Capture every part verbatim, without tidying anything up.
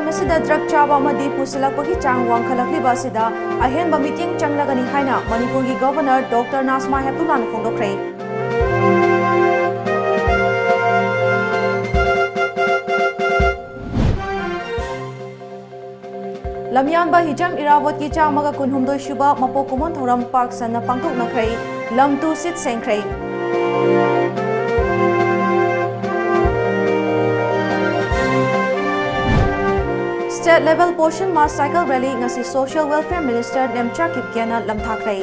ꯑꯁꯤꯗ ꯗ꯭ꯔꯒ ꯆꯥꯕ ꯑꯃꯗꯤ ꯄꯨꯁꯤꯜꯂꯛꯄꯒꯤ ꯆꯥꯡ ꯋꯥꯡꯈꯠꯂꯛꯂꯤꯕ ꯑꯁꯤꯗ ꯑꯍꯦꯟꯕ ꯃꯤꯠꯌꯦꯡ ꯆꯪꯂꯒꯅꯤ ꯍꯥꯏꯅ ꯃꯅꯤꯄꯨꯔꯒꯤ ꯒꯚꯔꯅꯔ ꯗꯣꯛꯇꯔ ꯅꯥꯖꯃꯥ ꯍꯦꯞꯇꯨꯂꯥꯅ ꯐꯣꯡꯗꯣꯛꯈ꯭ꯔꯦ꯫ ꯂꯝꯌꯥꯟꯕ ꯍꯤꯖꯝ ꯏꯔꯥꯕꯣꯠꯀꯤ ꯆꯥꯝꯃꯒ ꯀꯨꯟꯍꯨꯝꯗꯣꯏ ꯁꯨꯕ ꯃꯄꯣꯛ ꯀꯨꯝꯑꯣꯟ ꯊꯧꯔꯝ ꯄꯥꯛ ꯁꯟꯅ ꯄꯥꯡꯊꯣꯛꯅꯈ꯭ꯔꯦ꯫ ꯂꯝ ꯇꯨ ꯁꯤꯠ ꯁꯦꯡꯈ꯭ꯔꯦ꯫ State level Poshan Maah cycle rally ꯉꯁꯤ Social Welfare Minister ꯅꯦꯝꯆꯥ ꯀꯤꯞꯒꯦꯅ ꯂꯝꯊꯥꯈ꯭ꯔꯦ꯫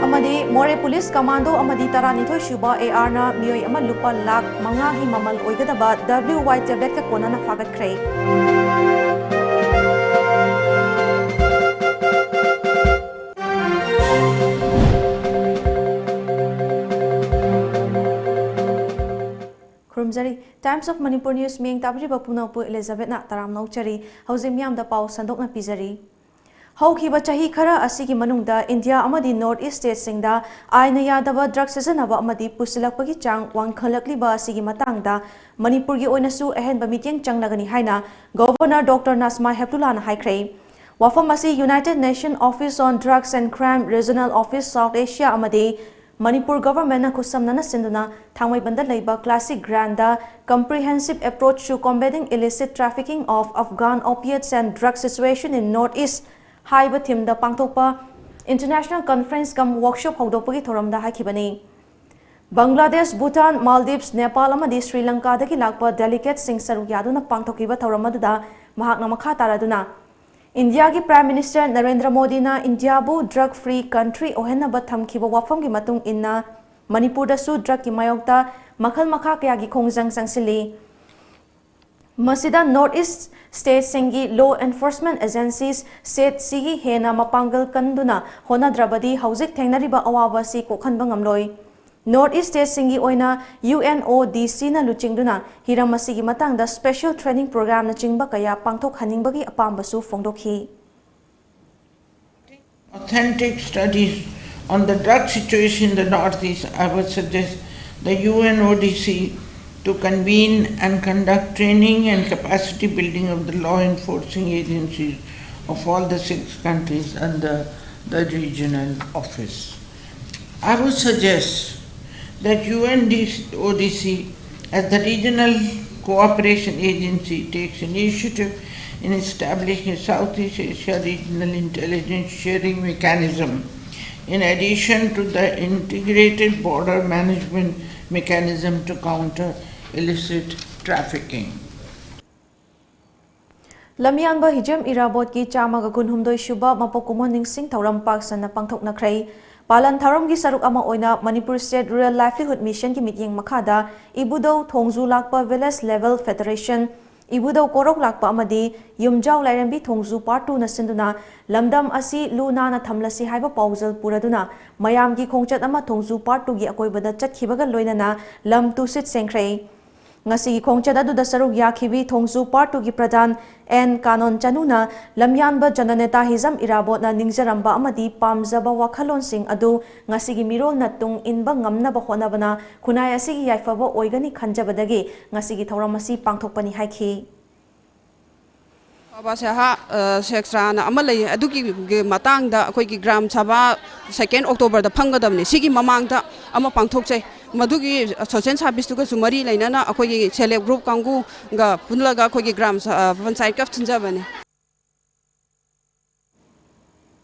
ꯑꯃꯗꯤ ꯃꯣꯔꯦ ꯄꯨꯂꯤꯁ ꯀꯃꯥꯟꯗꯣ ꯑꯃꯗꯤ ꯇꯔꯥꯅꯤꯊꯣꯏ ꯁꯨꯕ ꯑꯦ ꯑꯥꯔꯅ ꯃꯤꯑꯣꯏ ꯑꯃ ꯂꯨꯄꯥ ꯂꯥꯈ ꯃꯉꯥꯒꯤ ꯃꯃꯜ ꯑꯣꯏꯒꯗꯕ W Y tablet ꯀ ꯀꯣꯟꯅꯅ ꯐꯥꯒꯠꯈ꯭ꯔꯦ꯫ ꯈꯨꯔꯨꯝꯖꯔꯤ꯫ Times of Manipur News ꯃꯤꯠꯌꯦꯡ ꯇꯥꯕꯤꯔꯤꯕ ꯄꯨꯝꯅꯃꯛꯄꯨ ꯏꯂꯤꯖꯥꯕꯦꯠꯅ ꯇꯔꯥꯝꯅ ꯑꯣꯛꯆꯔꯤ꯫ ꯍꯧꯖꯤꯛ ꯃꯤꯌꯥꯝꯗ ꯄꯥꯎ ꯁꯟꯗꯣꯛꯅ ꯄꯤꯖꯔꯤ꯫ ꯍꯧꯈꯤꯕ ꯆꯍꯤ ꯈꯔ ꯑꯁꯤꯒꯤ ꯃꯅꯨꯡꯗ ꯏꯟꯗꯤꯌꯥ ꯑꯃꯗꯤ North East state ꯁꯤꯡꯗ ꯑꯥꯏꯟꯅ ꯌꯥꯗꯕ ꯗ꯭ꯔꯒ ꯁꯤꯖꯤꯟꯅꯕ ꯑꯃꯗꯤ ꯄꯨꯁꯤꯜꯂꯛꯄꯒꯤ ꯆꯥꯡ ꯋꯥꯡꯈꯠꯂꯛꯂꯤꯕ ꯑꯁꯤꯒꯤ ꯃꯇꯥꯡꯗ ꯃꯅꯤꯄꯨꯔꯒꯤ ꯑꯣꯏꯅꯁꯨ ꯑꯍꯦꯟꯕ ꯃꯤꯠꯌꯦꯡ ꯆꯪꯂꯒꯅꯤ ꯍꯥꯏꯅ ꯒꯚꯔꯅꯔ ꯗꯣꯛꯇꯔ ꯅꯥꯖꯃꯥ ꯍꯦꯞꯇꯨꯂꯥꯅ ꯍꯥꯏꯈ꯭ꯔꯦ꯫ ꯋꯥꯐꯝ ꯑꯁꯤ United Nations Office on Drugs and Crime Regional Office South Asia ꯑꯃꯗꯤ ꯃꯅꯤꯄꯨꯔ ꯒꯚꯔꯟꯃꯦꯟꯠꯅ ꯈꯨꯠꯁꯝꯅꯅ ꯁꯤꯟꯗꯨꯅ ꯊꯥꯡꯃꯩꯕꯟꯗ ꯂꯩꯕ Classic Grand the Comprehensive Approach to Combating Illicit Trafficking of Afghan Opiates and Drug Situation in North East ꯍꯥꯏꯕ theme ꯗ ꯄꯥꯡꯊꯣꯛꯄ International Conference cum Workshop ꯍꯧꯗꯣꯛꯄꯒꯤ ꯊꯧꯔꯝꯗ ꯍꯥꯏꯈꯤꯕꯅꯤ꯫ Bangladesh, Bhutan, Maldives, Nepal ꯑꯃꯗꯤ ꯁ꯭ꯔꯤ ꯂꯪꯀꯥꯗꯒꯤ ꯂꯥꯛꯄ delegates ꯁꯤꯡ ꯁꯔꯨꯛ ꯌꯥꯗꯨꯅ ꯄꯥꯡꯊꯣꯛꯈꯤꯕ ꯊꯧꯔꯝ ꯑꯗꯨꯗ ꯃꯍꯥꯛꯅ ꯃꯈꯥ ꯇꯥꯔꯗꯨꯅ, ꯏꯟꯗꯤꯌꯥꯒꯤ Prime Minister ꯅꯔꯦꯟꯗ꯭ꯔ ꯃꯣꯗꯤꯅ ꯏꯟꯗꯤꯌꯥꯕꯨ drug free country ꯑꯣꯏꯍꯟꯅꯕ ꯊꯝꯈꯤꯕ ꯋꯥꯐꯝꯒꯤ ꯃꯇꯨꯡ ꯏꯟꯅ, ꯃꯅꯤꯄꯨꯔꯗꯁꯨ ꯗ꯭ꯔꯒꯀꯤ ꯃꯥꯌꯣꯛꯇ ꯃꯈꯜ ꯃꯈꯥ ꯀꯌꯥꯒꯤ ꯈꯣꯡꯖꯪ ꯆꯪꯁꯤꯜꯂꯤ꯫ ꯃꯁꯤꯗ North East state ꯁꯤꯡꯒꯤ law enforcement agencies state ꯁꯤꯒꯤ ꯍꯦꯟꯅ ꯃꯄꯥꯡꯒꯜ ꯀꯟꯗꯨꯅ ꯍꯣꯠꯅꯗ꯭ꯔꯕꯗꯤ ꯍꯧꯖꯤꯛ ꯊꯦꯡꯅꯔꯤꯕ ꯑꯋꯥꯕ ꯑꯁꯤ ꯀꯣꯛꯍꯟꯕ ꯉꯝꯂꯣꯏ꯫ North East state ꯁꯤꯡꯒꯤ ꯑꯣꯏꯅ U N O D C ꯅ ꯂꯨꯆꯤꯡꯗꯨꯅ ꯍꯤꯔꯝ ꯑꯁꯤꯒꯤ ꯃꯇꯥꯡꯗ special training program ꯅꯆꯤꯡꯕ ꯀꯌꯥ ꯄꯥꯡꯊꯣꯛꯍꯟꯅꯤꯡꯕꯒꯤ ꯑꯄꯥꯝꯕꯁꯨ ꯐꯣꯡꯗꯣꯛꯈꯤ꯫ authentic studies on the drug situation in the Northeast, I would suggest the U N O D C to convene and conduct training and capacity building of the law enforcing agencies of all the six countries under the regional office. I would suggest that U N O D C, as the regional cooperation agency, takes initiative in establishing a Southeast Asia regional intelligence sharing mechanism, in addition to the integrated border management mechanism to counter illicit trafficking. ꯂꯝꯌꯥꯟꯕ ꯍꯤꯖꯝ ꯏꯔꯥꯕꯣꯠꯀꯤ ꯆꯥꯝꯃꯒ ꯀꯨꯟꯍꯨꯝꯗꯣꯏ ꯁꯨꯕ ꯃꯄꯣꯛ ꯀꯨꯝꯑꯣꯟ ꯅꯤꯡꯁꯤꯡ ꯊꯧꯔꯝ ꯄꯥꯛ ꯁꯟꯅ ꯄꯥꯡꯊꯣꯛꯅꯈ꯭ꯔꯦ꯫ ꯄꯥꯂꯟ ꯊꯧꯔꯝꯒꯤ ꯁꯔꯨꯛ ꯑꯃ ꯑꯣꯏꯅ ꯃꯅꯤꯄꯨꯔ ꯁ꯭ꯇꯦꯠ ꯔꯨꯔꯦꯜ ꯂꯥꯏꯚꯂꯤꯍꯨꯗ ꯃꯤꯁꯟꯒꯤ ꯃꯤꯠꯌꯦꯡ ꯃꯈꯥꯗ ꯏꯕꯨꯙꯧ ꯊꯣꯡꯖꯨ ꯂꯥꯛꯄ ꯚꯤꯂꯦꯖ ꯂꯦꯚꯦꯜ ꯐꯦꯗꯔꯦꯁꯟ, ꯏꯕꯨꯙꯧ ꯀꯣꯔꯧ ꯂꯥꯛꯄ ꯑꯃꯗꯤ ꯌꯨꯝꯖꯥꯎ ꯂꯥꯏꯔꯦꯝꯕꯤ ꯊꯣꯡꯖꯨ ꯄꯥꯔꯠ ꯇꯨꯅ ꯁꯤꯟꯗꯨꯅ ꯂꯝꯗꯝ ꯑꯁꯤ ꯂꯨ ꯅꯥꯟꯅ ꯊꯝꯂꯁꯤ ꯍꯥꯏꯕ ꯄꯥꯎꯖꯦꯜ ꯄꯨꯔꯗꯨꯅ ꯃꯌꯥꯝꯒꯤ ꯈꯣꯡꯆꯠ ꯑꯃ ꯊꯣꯡꯖꯨ ꯄꯥꯔꯠ ꯇꯨꯒꯤ ꯑꯀꯣꯏꯕꯗ ꯆꯠꯈꯤꯕꯒ ꯂꯣꯏꯅꯅ ꯂꯝ ꯇꯨꯁꯤꯠ ꯁꯦꯡꯈ꯭ꯔꯦ꯫ ꯉꯁꯤꯒꯤ ꯈꯣꯡꯆꯠ ꯑꯗꯨꯗ ꯁꯔꯨꯛ ꯌꯥꯈꯤꯕꯤ ꯊꯣꯡꯖꯨ ꯄꯥꯔꯠ ꯇꯨꯒꯤ ꯄ꯭ꯔꯙꯥꯟ ꯑꯦꯟ ꯀꯥꯅꯣꯟ ꯆꯅꯨꯅ ꯂꯝꯌꯥꯟꯕ ꯖꯅꯅꯦꯇꯥ ꯍꯤꯖꯝ ꯏꯔꯥꯕꯣꯠꯅ ꯅꯤꯡꯖꯔꯝꯕ ꯑꯃꯗꯤ ꯄꯥꯝꯖꯕ ꯋꯥꯈꯜꯂꯣꯟꯁꯤꯡ ꯑꯗꯨ ꯉꯁꯤꯒꯤ ꯃꯤꯔꯣꯜꯅ ꯇꯨꯡ ꯏꯟꯕ ꯉꯝꯅꯕ ꯍꯣꯠꯅꯕꯅ ꯈꯨꯟꯅꯥꯏ ꯑꯁꯤꯒꯤ ꯌꯥꯏꯐꯕ ꯑꯣꯏꯒꯅꯤ ꯈꯟꯖꯕꯗꯒꯤ ꯉꯁꯤꯒꯤ ꯊꯧꯔꯝ ꯑꯁꯤ ꯄꯥꯡꯊꯣꯛꯄꯅꯤ ꯍꯥꯏꯈꯤ꯫ ꯕꯥꯕꯥ ꯁꯥꯍꯥ ꯁꯦꯛꯁ꯭ꯔꯥꯅ ꯑꯃ ꯂꯩ, ꯑꯗꯨꯒꯤ ꯃꯇꯥꯡꯗ ꯑꯩꯈꯣꯏꯒꯤ ꯒ꯭ꯔꯥꯝ ꯁꯚꯥ ꯁꯦꯀꯦꯟ ꯑꯣꯛꯇꯣꯕꯔꯗ ꯐꯝꯒꯗꯕꯅꯤ꯫ ꯁꯤꯒꯤ ꯃꯃꯥꯡꯗ ꯑꯃ ꯄꯥꯡꯊꯣꯛꯆꯩ꯫ ꯃꯗꯨꯒꯤ ꯁꯣꯁꯦꯜ ꯁꯥꯔꯚꯤꯁꯇꯨꯒꯁꯨ ꯃꯔꯤ ꯂꯩꯅꯅ ꯑꯩꯈꯣꯏꯒꯤ ꯁꯦꯜꯐ ꯍꯦꯜꯞ ꯒ꯭ꯔꯨꯞ ꯀꯥꯡꯕꯨꯒ ꯄꯨꯜꯂꯒ ꯑꯩꯈꯣꯏꯒꯤ ꯒ꯭ꯔꯥꯝ ꯄꯟꯆꯥꯌꯠꯀ ꯁꯤꯟꯖꯕꯅꯤ꯫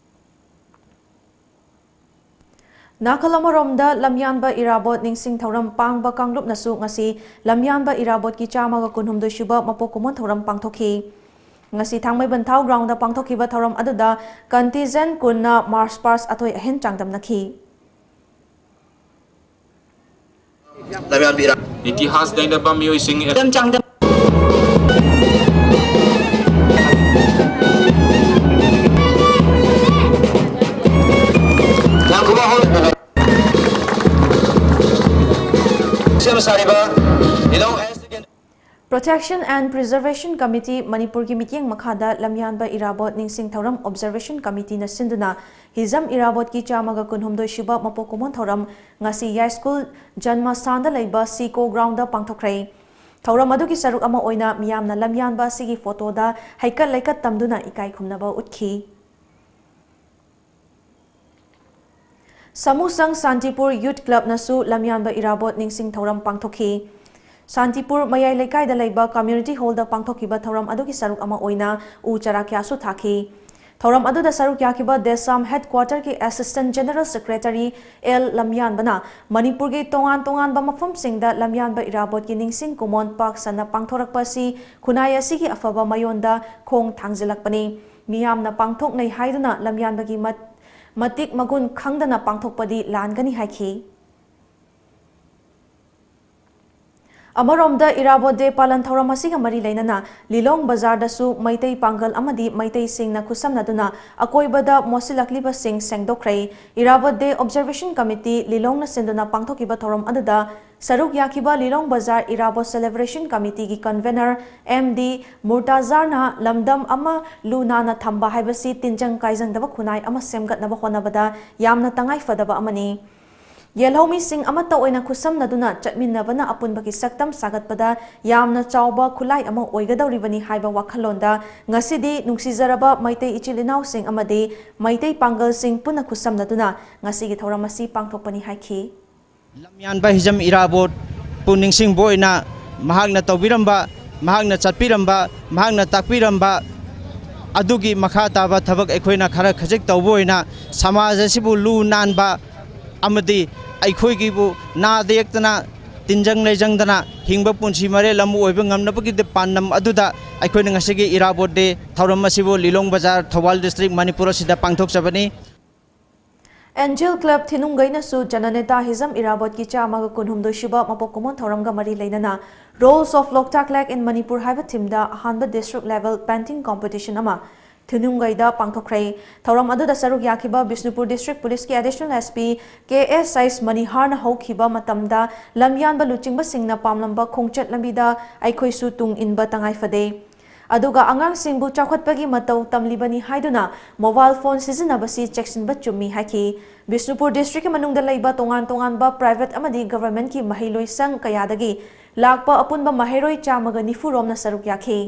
ꯅꯥꯀꯜ ꯑꯃꯔꯣꯝꯗ ꯂꯝꯌꯥꯟꯕ ꯏꯔꯥꯕꯣꯠ ꯅꯤꯡꯁꯤꯡ ꯊꯧꯔꯝ ꯄꯥꯡꯕ ꯀꯥꯡꯂꯨꯞꯅꯁꯨ ꯉꯁꯤ ꯂꯝꯌꯥꯟꯕ ꯏꯔꯥꯕꯣꯠꯀꯤ ꯆꯥꯝꯃꯒ ꯀꯨꯟꯍꯨꯝꯗꯣꯏ ꯁꯨꯕ ꯃꯄꯣꯛ ꯀꯨꯝꯑꯣꯟ ꯊꯧꯔꯝ ꯄꯥꯡꯊꯣꯛꯈꯤ꯫ ꯉꯁꯤ ꯊꯥꯡꯃꯩꯕꯟ ꯊꯥꯎ ꯒ꯭ꯔꯥꯎꯟꯗ ꯄꯥꯡꯊꯣꯛꯈꯤꯕ ꯊꯧꯔꯝ ꯑꯗꯨꯗ ꯀꯟꯇꯤꯖꯦꯟ ꯀꯨꯟꯅ ꯃꯥꯔꯆ ꯄꯥꯁ ꯑꯊꯣꯏ ꯑꯍꯦꯟ ꯆꯥꯡꯗꯝꯅꯈꯤ꯫ ꯏꯇꯤꯍꯥꯁ ꯅꯩꯅꯕ ꯃꯤꯑꯣꯏꯁꯤꯡ Protection and Preservation Committee, ꯃꯅꯤꯄꯨꯔꯒꯤ ꯃꯤꯠꯌꯦꯡ ꯃꯈꯥꯗ ꯂꯝꯌꯥꯟꯕ ꯏꯔꯥꯕꯣꯠ ꯅꯤꯡꯁꯤꯡ ꯊꯧꯔꯝ Observation Committeeꯅ ꯁꯤꯟꯗꯨꯅ ꯍꯤꯖꯝ ꯏꯔꯥꯕꯣꯠꯀꯤ ꯆꯥꯝꯃꯒ ꯀꯨꯟꯍꯨꯝꯗꯣꯏ ꯁꯨꯕ ꯃꯄꯣꯛ ꯀꯨꯝꯑꯣꯟ ꯊꯧꯔꯝ ꯉꯁꯤ ꯌꯥꯏꯁ꯭ꯀꯨꯜ ꯖꯟꯃꯁꯥꯟꯗ ꯂꯩꯕ ꯁꯤꯀꯣ ꯒ꯭ꯔꯥꯎꯟꯗ ꯄꯥꯡꯊꯣꯛꯈ꯭ꯔꯦ꯫ ꯊꯧꯔꯝ ꯑꯗꯨꯒꯤ ꯁꯔꯨꯛ ꯑꯃ ꯑꯣꯏꯅ ꯃꯤꯌꯥꯝꯅ ꯂꯝꯌꯥꯟꯕ ꯑꯁꯤꯒꯤ ꯐꯣꯇꯣꯗ ꯍꯩꯀꯠ ꯂꯩꯀꯠ ꯇꯝꯗꯨꯅ ꯏꯀꯥꯏ ꯈꯨꯝꯅꯕ ꯎꯠꯈꯤ꯫ ꯁꯃꯨꯁꯪ ꯁꯥꯟꯇꯤꯄꯨꯔ ꯌꯨꯊ ꯀ꯭ꯂꯕꯅꯁꯨ ꯂꯝꯌꯥꯟꯕ ꯏꯔꯥꯕꯣꯠ ꯅꯤꯡꯁꯤꯡ ꯊꯧꯔꯝ ꯄꯥꯡꯊꯣꯛꯈꯤ꯫ ꯁꯥꯟꯇꯤꯄꯨꯔ ꯃꯌꯥꯏ ꯂꯩꯀꯥꯏꯗ ꯂꯩꯕ ꯀꯝꯃ꯭ꯌꯨꯅꯤꯇꯤ ꯍꯣꯜꯗ ꯄꯥꯡꯊꯣꯛꯈꯤꯕ ꯊꯧꯔꯝ ꯑꯗꯨꯒꯤ ꯁꯔꯨꯛ ꯑꯃ ꯑꯣꯏꯅ ꯎ ꯆꯥꯔꯥ ꯀꯌꯥꯁꯨ ꯊꯥꯈꯤ꯫ ꯊꯧꯔꯝ ꯑꯗꯨꯗ ꯁꯔꯨꯛ ꯌꯥꯈꯤꯕ ꯗꯦꯁꯥꯝ ꯍꯦꯗꯀ꯭ꯋꯥꯇꯔꯒꯤ ꯑꯦꯁꯤꯁ꯭ꯇꯦꯟꯠ ꯖꯦꯅꯦꯔꯦꯜ ꯁꯦꯀ꯭ꯔꯦꯇꯔꯤ ꯑꯦꯜ ꯂꯝꯌꯥꯟꯕꯅ ꯃꯅꯤꯄꯨꯔꯒꯤ ꯇꯣꯉꯥꯟ ꯇꯣꯉꯥꯟꯕ ꯃꯐꯝꯁꯤꯡꯗ ꯂꯝꯌꯥꯟꯕ ꯏꯔꯥꯕꯣꯠꯀꯤ ꯅꯤꯡꯁꯤꯡ ꯀꯨꯝꯑꯣꯟ ꯄꯥꯛ ꯁꯟꯅ ꯄꯥꯡꯊꯣꯔꯛꯄ ꯑꯁꯤ ꯈꯨꯟꯅꯥꯏ ꯑꯁꯤꯒꯤ ꯑꯐꯕ ꯃꯌꯣꯟꯗ ꯈꯣꯡ ꯊꯥꯡꯖꯤꯜꯂꯛꯄꯅꯤ꯫ ꯃꯤꯌꯥꯝꯅ ꯄꯥꯡꯊꯣꯛꯅꯩ ꯍꯥꯏꯗꯨꯅ ꯂꯝꯌꯥꯟꯕꯒꯤ ꯃꯠ-, ꯃꯇꯤꯛ ꯃꯒꯨꯟ ꯈꯪꯗꯅ ꯄꯥꯡꯊꯣꯛꯄꯗꯤ ꯂꯥꯟꯒꯅꯤ ꯍꯥꯏꯈꯤ꯫ ꯑꯃꯔꯣꯝꯗ, ꯏꯔꯥꯕꯣꯠ ꯗꯦ ꯄꯥꯂꯟ ꯊꯧꯔꯝ ꯑꯁꯤꯒ ꯃꯔꯤ ꯂꯩꯅꯅ ꯂꯤꯂꯣꯡ ꯕꯖꯥꯔꯗꯁꯨ ꯃꯩꯇꯩ ꯄꯥꯡꯒꯜ ꯑꯃꯗꯤ ꯃꯩꯇꯩꯁꯤꯡꯅ ꯈꯨꯠꯁꯝꯅꯗꯨꯅ ꯑꯀꯣꯏꯕꯗ ꯃꯣꯠꯁꯤꯜꯂꯛꯂꯤꯕꯁꯤꯡ ꯁꯦꯡꯗꯣꯛꯈ꯭ꯔꯦ꯫ ꯏꯔꯥꯕꯣꯠ ꯗꯦ ꯑꯣꯕꯖꯔꯕꯦꯁꯟ ꯀꯃꯤꯇꯤ ꯂꯤꯂꯣꯡꯅ ꯁꯤꯟꯗꯨꯅ ꯄꯥꯡꯊꯣꯛꯈꯤꯕ ꯊꯧꯔꯝ ꯑꯗꯨꯗ ꯁꯔꯨꯛ ꯌꯥꯈꯤꯕ ꯂꯤꯂꯣꯡ ꯕꯖꯥꯔ ꯏꯔꯥꯕꯣꯠ ꯁꯦꯂꯦꯕ꯭ꯔꯦꯁꯟ ꯀꯃꯤꯇꯤꯒꯤ ꯀꯟꯚꯦꯅꯔ ꯑꯦꯝ ꯗꯤ ꯃꯨꯔꯇꯥꯖꯥꯔꯅ ꯂꯝꯗꯝ ꯑꯃ ꯂꯨ ꯅꯥꯟꯅ ꯊꯝꯕ ꯍꯥꯏꯕꯁꯤ ꯇꯤꯟꯖꯪ ꯀꯥꯏꯖꯪꯗꯕ ꯈꯨꯟꯅꯥꯏ ꯑꯃ ꯁꯦꯝꯒꯠꯅꯕ ꯍꯣꯠꯅꯕꯗ ꯌꯥꯝꯅ ꯇꯉꯥꯏ ꯐꯗꯕ ꯑꯃꯅꯤ꯫ ꯌꯦꯜꯍꯧꯃꯤꯁꯤꯡ ꯑꯃꯠꯇ ꯑꯣꯏꯅ ꯈꯨꯠꯁꯝꯅꯗꯨꯅ ꯆꯠꯃꯤꯟꯅꯕꯅ ꯑꯄꯨꯟꯕꯒꯤ ꯁꯛꯇꯝ ꯁꯥꯒꯠꯄꯗ ꯌꯥꯝꯅ ꯆꯥꯎꯕ ꯈꯨꯠꯂꯥꯏ ꯑꯃ ꯑꯣꯏꯒꯗꯧꯔꯤꯕꯅꯤ ꯍꯥꯏꯕ ꯋꯥꯈꯜꯂꯣꯟꯗ ꯉꯁꯤꯗꯤ ꯅꯨꯡꯁꯤꯖꯔꯕ ꯃꯩꯇꯩ ꯏꯆꯤꯜ ꯏꯅꯥꯎꯁꯤꯡ ꯑꯃꯗꯤ ꯃꯩꯇꯩ ꯄꯥꯡꯒꯜꯁꯤꯡ ꯄꯨꯟꯅ ꯈꯨꯠꯁꯝꯅꯗꯨꯅ ꯉꯁꯤꯒꯤ ꯊꯧꯔꯝ ꯑꯁꯤ ꯄꯥꯡꯊꯣꯛꯄꯅꯤ ꯍꯥꯏꯈꯤ꯫ ꯂꯝꯌꯥꯟꯕ ꯍꯤꯖꯝ ꯏꯔꯥꯕꯣꯠꯄꯨ ꯅꯤꯡꯁꯤꯡꯕ ꯑꯣꯏꯅ ꯃꯍꯥꯛꯅ ꯇꯧꯕꯤꯔꯝꯕ, ꯃꯍꯥꯛꯅ ꯆꯠꯄꯤꯔꯝꯕ, ꯃꯍꯥꯛꯅ ꯇꯥꯛꯄꯤꯔꯝꯕ ꯑꯗꯨꯒꯤ ꯃꯈꯥ ꯇꯥꯕ ꯊꯕꯛ ꯑꯩꯈꯣꯏꯅ ꯈꯔ ꯈꯖꯤꯛ ꯇꯧꯕ ꯑꯣꯏꯅ ꯁꯃꯥꯖ ꯑꯁꯤꯕꯨ ꯂꯨ ꯅꯥꯟꯕ ꯑꯃꯗꯤ ꯑꯩꯈꯣꯏꯒꯤꯕꯨ ꯅꯥꯗ ꯌꯦꯛꯇꯅ ꯇꯤꯟꯖꯪ ꯂꯩꯖꯪꯗꯅ ꯍꯤꯡꯕ ꯄꯨꯟꯁꯤ ꯃꯔꯦꯜ ꯑꯃ ꯑꯣꯏꯕ ꯉꯝꯅꯕꯒꯤ ꯄꯥꯟꯗꯝ ꯑꯗꯨꯗ ꯑꯩꯈꯣꯏꯅ ꯉꯁꯤꯒꯤ ꯏꯔꯥꯕꯣꯠ ꯗꯦ ꯊꯧꯔꯝ ꯑꯁꯤꯕꯨ ꯂꯤꯂꯣꯡ ꯕꯖꯥꯔ, ꯊꯧꯕꯥꯜ ꯗꯤꯁꯇ꯭ꯔꯤꯛ, ꯃꯅꯤꯄꯨꯔ ꯑꯁꯤꯗ ꯄꯥꯡꯊꯣꯛꯆꯕꯅꯤ꯫ ꯑꯦꯟꯖꯦꯜ ꯀ꯭ꯂꯕ ꯊꯤꯅꯨꯡꯒꯩꯅꯁꯨ ꯖꯅꯅꯦꯇꯥ ꯍꯤꯖꯝ ꯏꯔꯥꯕꯣꯠꯀꯤ ꯆꯥꯝꯃꯒ ꯀꯨꯟꯍꯨꯝꯗꯣꯏ ꯁꯨꯕ ꯃꯄꯣꯛ ꯀꯨꯝꯑꯣꯟ ꯊꯧꯔꯝꯒ ꯃꯔꯤ ꯂꯩꯅꯅ Roles of Loktak Lake in Manipur ꯍꯥꯏꯕ ꯊꯤꯝꯗ ꯑꯍꯥꯟꯕ ꯗꯤꯁꯇ꯭ꯔꯤꯛ ꯂꯦꯚꯦꯜ ꯄꯦꯟꯇꯤꯡ ꯀꯣꯝꯄꯤꯇꯤꯁꯟ ꯑꯃ ꯊꯤꯅꯨꯡꯒꯩꯗ ꯄꯥꯡꯊꯣꯛꯈ꯭ꯔꯦ꯫ ꯊꯧꯔꯝ ꯑꯗꯨꯗ ꯁꯔꯨꯛ ꯌꯥꯈꯤꯕ ꯕꯤꯁꯅꯨꯄꯨꯔ ꯗꯤꯁꯇ꯭ꯔꯤꯛ ꯄꯨꯂꯤꯁꯀꯤ ꯑꯦꯗꯤꯁꯅꯦꯜ ꯑꯦꯁ ꯄꯤ ꯀꯦ ꯑꯦꯁ ꯑꯩꯁ ꯃꯅꯤꯍꯥꯔꯅ ꯍꯧꯈꯤꯕ ꯃꯇꯝꯗ ꯂꯝꯌꯥꯟꯕ ꯂꯨꯆꯤꯡꯕꯁꯤꯡꯅ ꯄꯥꯝꯂꯝꯕ ꯈꯣꯡꯆꯠ ꯂꯝꯕꯤꯗ ꯑꯩꯈꯣꯏꯁꯨ ꯇꯨꯡ ꯏꯟꯕ ꯇꯉꯥꯏ ꯐꯗꯦ꯫ ꯑꯗꯨꯒ ꯑꯉꯥꯡꯁꯤꯡꯕꯨ ꯆꯥꯎꯈꯠꯄꯒꯤ ꯃꯇꯧ ꯇꯝꯂꯤꯕꯅꯤ ꯍꯥꯏꯗꯨꯅ ꯃꯣꯕꯥꯏꯜ ꯐꯣꯟ ꯁꯤꯖꯤꯟꯅꯕꯁꯤ ꯆꯦꯛꯁꯤꯟꯕ ꯆꯨꯝꯃꯤ ꯍꯥꯏꯈꯤ꯫ ꯕꯤꯁꯅꯨꯄꯨꯔ ꯗꯤꯁꯇ꯭ꯔꯤꯛꯀꯤ ꯃꯅꯨꯡꯗ ꯂꯩꯕ ꯇꯣꯉꯥꯟ ꯇꯣꯉꯥꯟꯕ ꯄ꯭ꯔꯥꯏꯚꯦꯠ ꯑꯃꯗꯤ ꯒꯚꯔꯟꯃꯦꯟꯠꯀꯤ ꯃꯍꯩꯂꯣꯏꯁꯪ ꯀꯌꯥꯗꯒꯤ ꯂꯥꯛꯄ ꯑꯄꯨꯟꯕ ꯃꯍꯩꯔꯣꯏ ꯆꯥꯝꯃꯒ ꯅꯤꯐꯨ ꯔꯣꯝꯅ ꯁꯔꯨꯛ ꯌꯥꯈꯤ꯫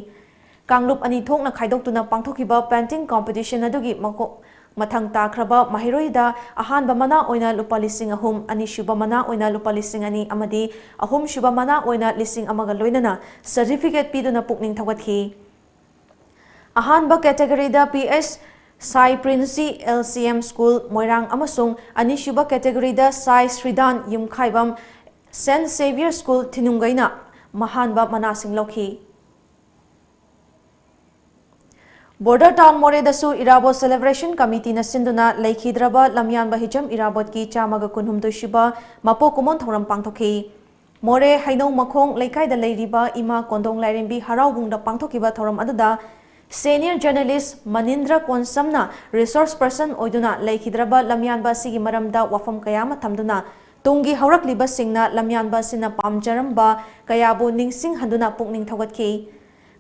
ꯀꯥꯡꯂꯨꯞ ꯑꯅꯤ ꯊꯣꯛꯅ ꯈꯥꯏꯗꯣꯛꯇꯨꯅ ꯄꯥꯡꯊꯣꯛꯈꯤꯕ ꯄꯦꯟꯇꯤꯡ ꯀꯝꯄꯤꯇꯤꯁꯟ ꯑꯗꯨꯒꯤ ꯃꯀꯣꯛ ꯃꯊꯪ ꯇꯥꯈ꯭ꯔꯕ ꯃꯍꯩꯔꯣꯏꯗ ꯑꯍꯥꯟꯕ ꯃꯅꯥ ꯑꯣꯏꯅ ꯂꯨꯄꯥ ꯂꯤꯁꯤꯡ ꯑꯍꯨꯝ, ꯑꯅꯤꯁꯨꯕ ꯃꯅꯥ ꯑꯣꯏꯅ ꯂꯨꯄꯥ ꯂꯤꯁꯤꯡ ꯑꯅꯤ ꯑꯃꯗꯤ ꯑꯍꯨꯝꯁꯨꯕ ꯃꯅꯥ ꯑꯣꯏꯅ ꯂꯤꯁꯤꯡ ꯑꯃꯒ ꯂꯣꯏꯅꯅ ꯁꯔꯇꯤꯐꯤꯀꯦꯠ ꯄꯤꯗꯨꯅ ꯄꯨꯛꯅꯤꯡ ꯊꯧꯒꯠꯈꯤ꯫ ꯑꯍꯥꯟꯕ ꯀꯦꯇꯦꯒꯣꯔꯤꯗ ꯄꯤ ꯑꯦꯁ ꯁꯥꯏ ꯄ꯭ꯔꯤꯟꯁꯤ ꯑꯦꯜ ꯁꯤ ꯑꯦꯝ ꯁ꯭ꯀꯨꯜ ꯃꯣꯏꯔꯥꯡ ꯑꯃꯁꯨꯡ ꯑꯅꯤꯁꯨꯕ ꯀꯦꯇꯦꯒꯣꯔꯤꯗ ꯁꯥꯏ ꯁ꯭ꯔꯤꯗꯥꯟ ꯌꯨꯝꯈꯥꯏꯕꯝ ꯁꯦꯟꯠ ꯁꯦꯚꯤꯌꯔ ꯁ꯭ꯀꯨꯜ ꯊꯤꯅꯨꯡꯒꯩꯅ ꯑꯍꯥꯟꯕ ꯃꯅꯥꯁꯤꯡ ꯂꯧꯈꯤ꯫ ꯕꯣꯔꯗꯔ ꯇꯥꯎꯟ ꯃꯣꯔꯦꯗꯁꯨ ꯏꯔꯥꯕꯣꯠ ꯁꯦꯂꯦꯕ꯭ꯔꯦꯁꯟ ꯀꯃꯤꯇꯤꯅ ꯁꯤꯟꯗꯨꯅ ꯂꯩꯈꯤꯗ꯭ꯔꯕ ꯂꯝꯌꯥꯟꯕ ꯍꯤꯖꯝ ꯏꯔꯥꯕꯣꯠꯀꯤ ꯆꯥꯝꯃꯒ ꯀꯨꯟꯍꯨꯝꯗꯣꯏꯁꯨꯕ ꯃꯄꯣꯛ ꯀꯨꯝꯑꯣꯟ ꯊꯧꯔꯝ ꯄꯥꯡꯊꯣꯛꯈꯤ꯫ ꯃꯣꯔꯦ ꯍꯩꯅꯧ ꯃꯈꯣꯡ ꯂꯩꯀꯥꯏꯗ ꯂꯩꯔꯤꯕ ꯏꯃꯥ ꯀꯣꯟꯗꯣꯡ ꯂꯥꯏꯔꯦꯝꯕꯤ ꯍꯔꯥꯎꯕꯨꯡꯗ ꯄꯥꯡꯊꯣꯛꯈꯤꯕ ꯊꯧꯔꯝ ꯑꯗꯨꯗ ꯁꯦꯅꯤꯌꯔ ꯖꯔꯅꯦꯂꯤꯁ ꯃꯅꯤꯟꯗ꯭ꯔ ꯀꯣꯟꯁꯝꯅ ꯔꯤꯁꯣꯔꯁ ꯄꯔꯁꯟ ꯑꯣꯏꯗꯨꯅ ꯂꯩꯈꯤꯗ꯭ꯔꯕ ꯂꯝꯌꯥꯟꯕ ꯑꯁꯤꯒꯤ ꯃꯔꯝꯗ ꯋꯥꯐꯝ ꯀꯌꯥ ꯑꯃ ꯊꯝꯗꯨꯅ ꯇꯨꯡꯒꯤ ꯍꯧꯔꯛꯂꯤꯕꯁꯤꯡꯅ ꯂꯝꯌꯥꯟꯕ ꯑꯁꯤꯅ ꯄꯥꯝꯖꯔꯝꯕ ꯀꯌꯥꯕꯨ ꯅꯤꯡꯁꯤꯡꯍꯟꯗꯨꯅ ꯄꯨꯛꯅꯤꯡ ꯊꯧꯒꯠꯈꯤ꯫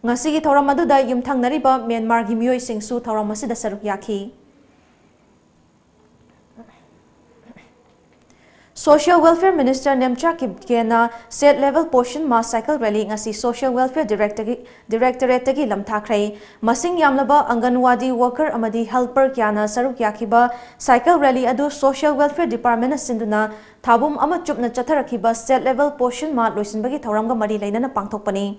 ꯉꯁꯤꯒꯤ ꯊꯧꯔꯝ ꯑꯗꯨꯗ ꯌꯨꯝꯊꯪꯅꯔꯤꯕ ꯃ꯭ꯌꯥꯟꯃꯥꯔꯒꯤ ꯃꯤꯑꯣꯏꯁꯤꯡꯁꯨ ꯊꯧꯔꯝ ꯑꯁꯤꯗ ꯁꯔꯨꯛ ꯌꯥꯈꯤ꯫ Social Welfare Minister Nemcha ꯀꯤꯞꯒꯦꯅ State Level Poshan Maah Cycle Rally ꯉꯁꯤ Social Welfare Directorate-ꯇꯒꯤ, Directorate-ꯇꯒꯤ ꯂꯝꯊꯥꯈ꯭ꯔꯦ꯫ ꯃꯁꯤꯡ ꯌꯥꯝꯂꯕ ꯑꯪꯒꯟꯋꯥꯗꯤ worker ꯑꯃꯗꯤ helper ꯀꯌꯥꯅ ꯁꯔꯨꯛ ꯌꯥꯈꯤꯕ cycle rally ꯑꯗꯨ Social Welfare Department-ꯅ ꯁꯤꯟꯗꯨꯅ ꯊꯥꯕꯨꯝ ꯑꯃ ꯆꯨꯞꯅ ꯆꯠꯊꯔꯛꯈꯤꯕ State Level Poshan Maah ꯂꯣꯏꯁꯤꯟꯕꯒꯤ ꯊꯧꯔꯝꯒ ꯃꯔꯤ ꯂꯩꯅꯅ ꯄꯥꯡꯊꯣꯛꯄꯅꯤ꯫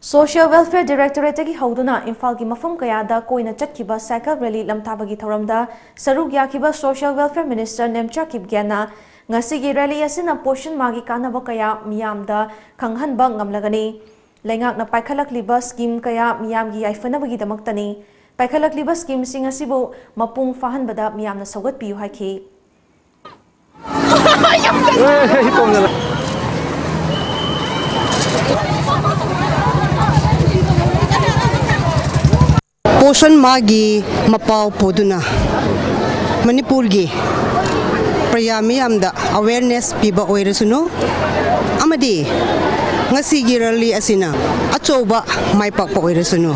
Social Welfare Directorate-ꯇꯒꯤ ꯍꯧꯗꯨꯅ ꯏꯝꯐꯥꯜꯒꯤ ꯃꯐꯝ ꯀꯌꯥꯗ ꯀꯣꯏꯅ ꯆꯠꯈꯤꯕ cycle rally ꯂꯝꯊꯥꯕꯒꯤ ꯊꯧꯔꯝꯗ ꯁꯔꯨꯛ ꯌꯥꯈꯤꯕ Social Welfare Minister ꯅꯦꯝꯆꯥ ꯀꯤꯞꯒꯦꯟꯅ ꯉꯁꯤꯒꯤ rally ꯑꯁꯤꯅ Poshan Maah-ꯒꯤ ꯀꯥꯟꯅꯕ ꯀꯌꯥ ꯃꯤꯌꯥꯝꯗ ꯈꯪꯍꯟꯕ ꯉꯝꯂꯒꯅꯤ꯫ ꯂꯩꯉꯥꯛꯅ ꯄꯥꯏꯈꯠꯂꯛꯂꯤꯕ scheme ꯀꯌꯥ ꯃꯤꯌꯥꯝꯒꯤ ꯌꯥꯏꯐꯅꯕꯒꯤꯗꯃꯛꯇꯅꯤ꯫ ꯄꯥꯏꯈꯠꯂꯛꯂꯤꯕ scheme-ꯁꯤꯡ ꯑꯁꯤꯕꯨ ꯃꯄꯨꯡ ꯐꯥꯍꯟꯕꯗ ꯃꯤꯌꯥꯝꯅ ꯁꯧꯒꯠꯄꯤꯌꯨ ꯍꯥꯏꯈꯤ꯫ ꯄꯣꯁꯟ ꯃꯥꯒꯤ ꯃꯄꯥꯎ ꯄꯨꯗꯨꯅ ꯃꯅꯤꯄꯨꯔꯒꯤ ꯄ꯭ꯔꯖꯥ ꯃꯤꯌꯥꯝꯗ ꯑꯋꯦꯔꯅꯦꯁ ꯄꯤꯕ ꯑꯣꯏꯔꯁꯅꯨ ꯑꯃꯗꯤ ꯉꯁꯤꯒꯤ ꯔꯦꯂꯤ ꯑꯁꯤꯅ ꯑꯆꯧꯕ ꯃꯥꯏ ꯄꯥꯛꯄ ꯑꯣꯏꯔꯁꯅꯨ꯫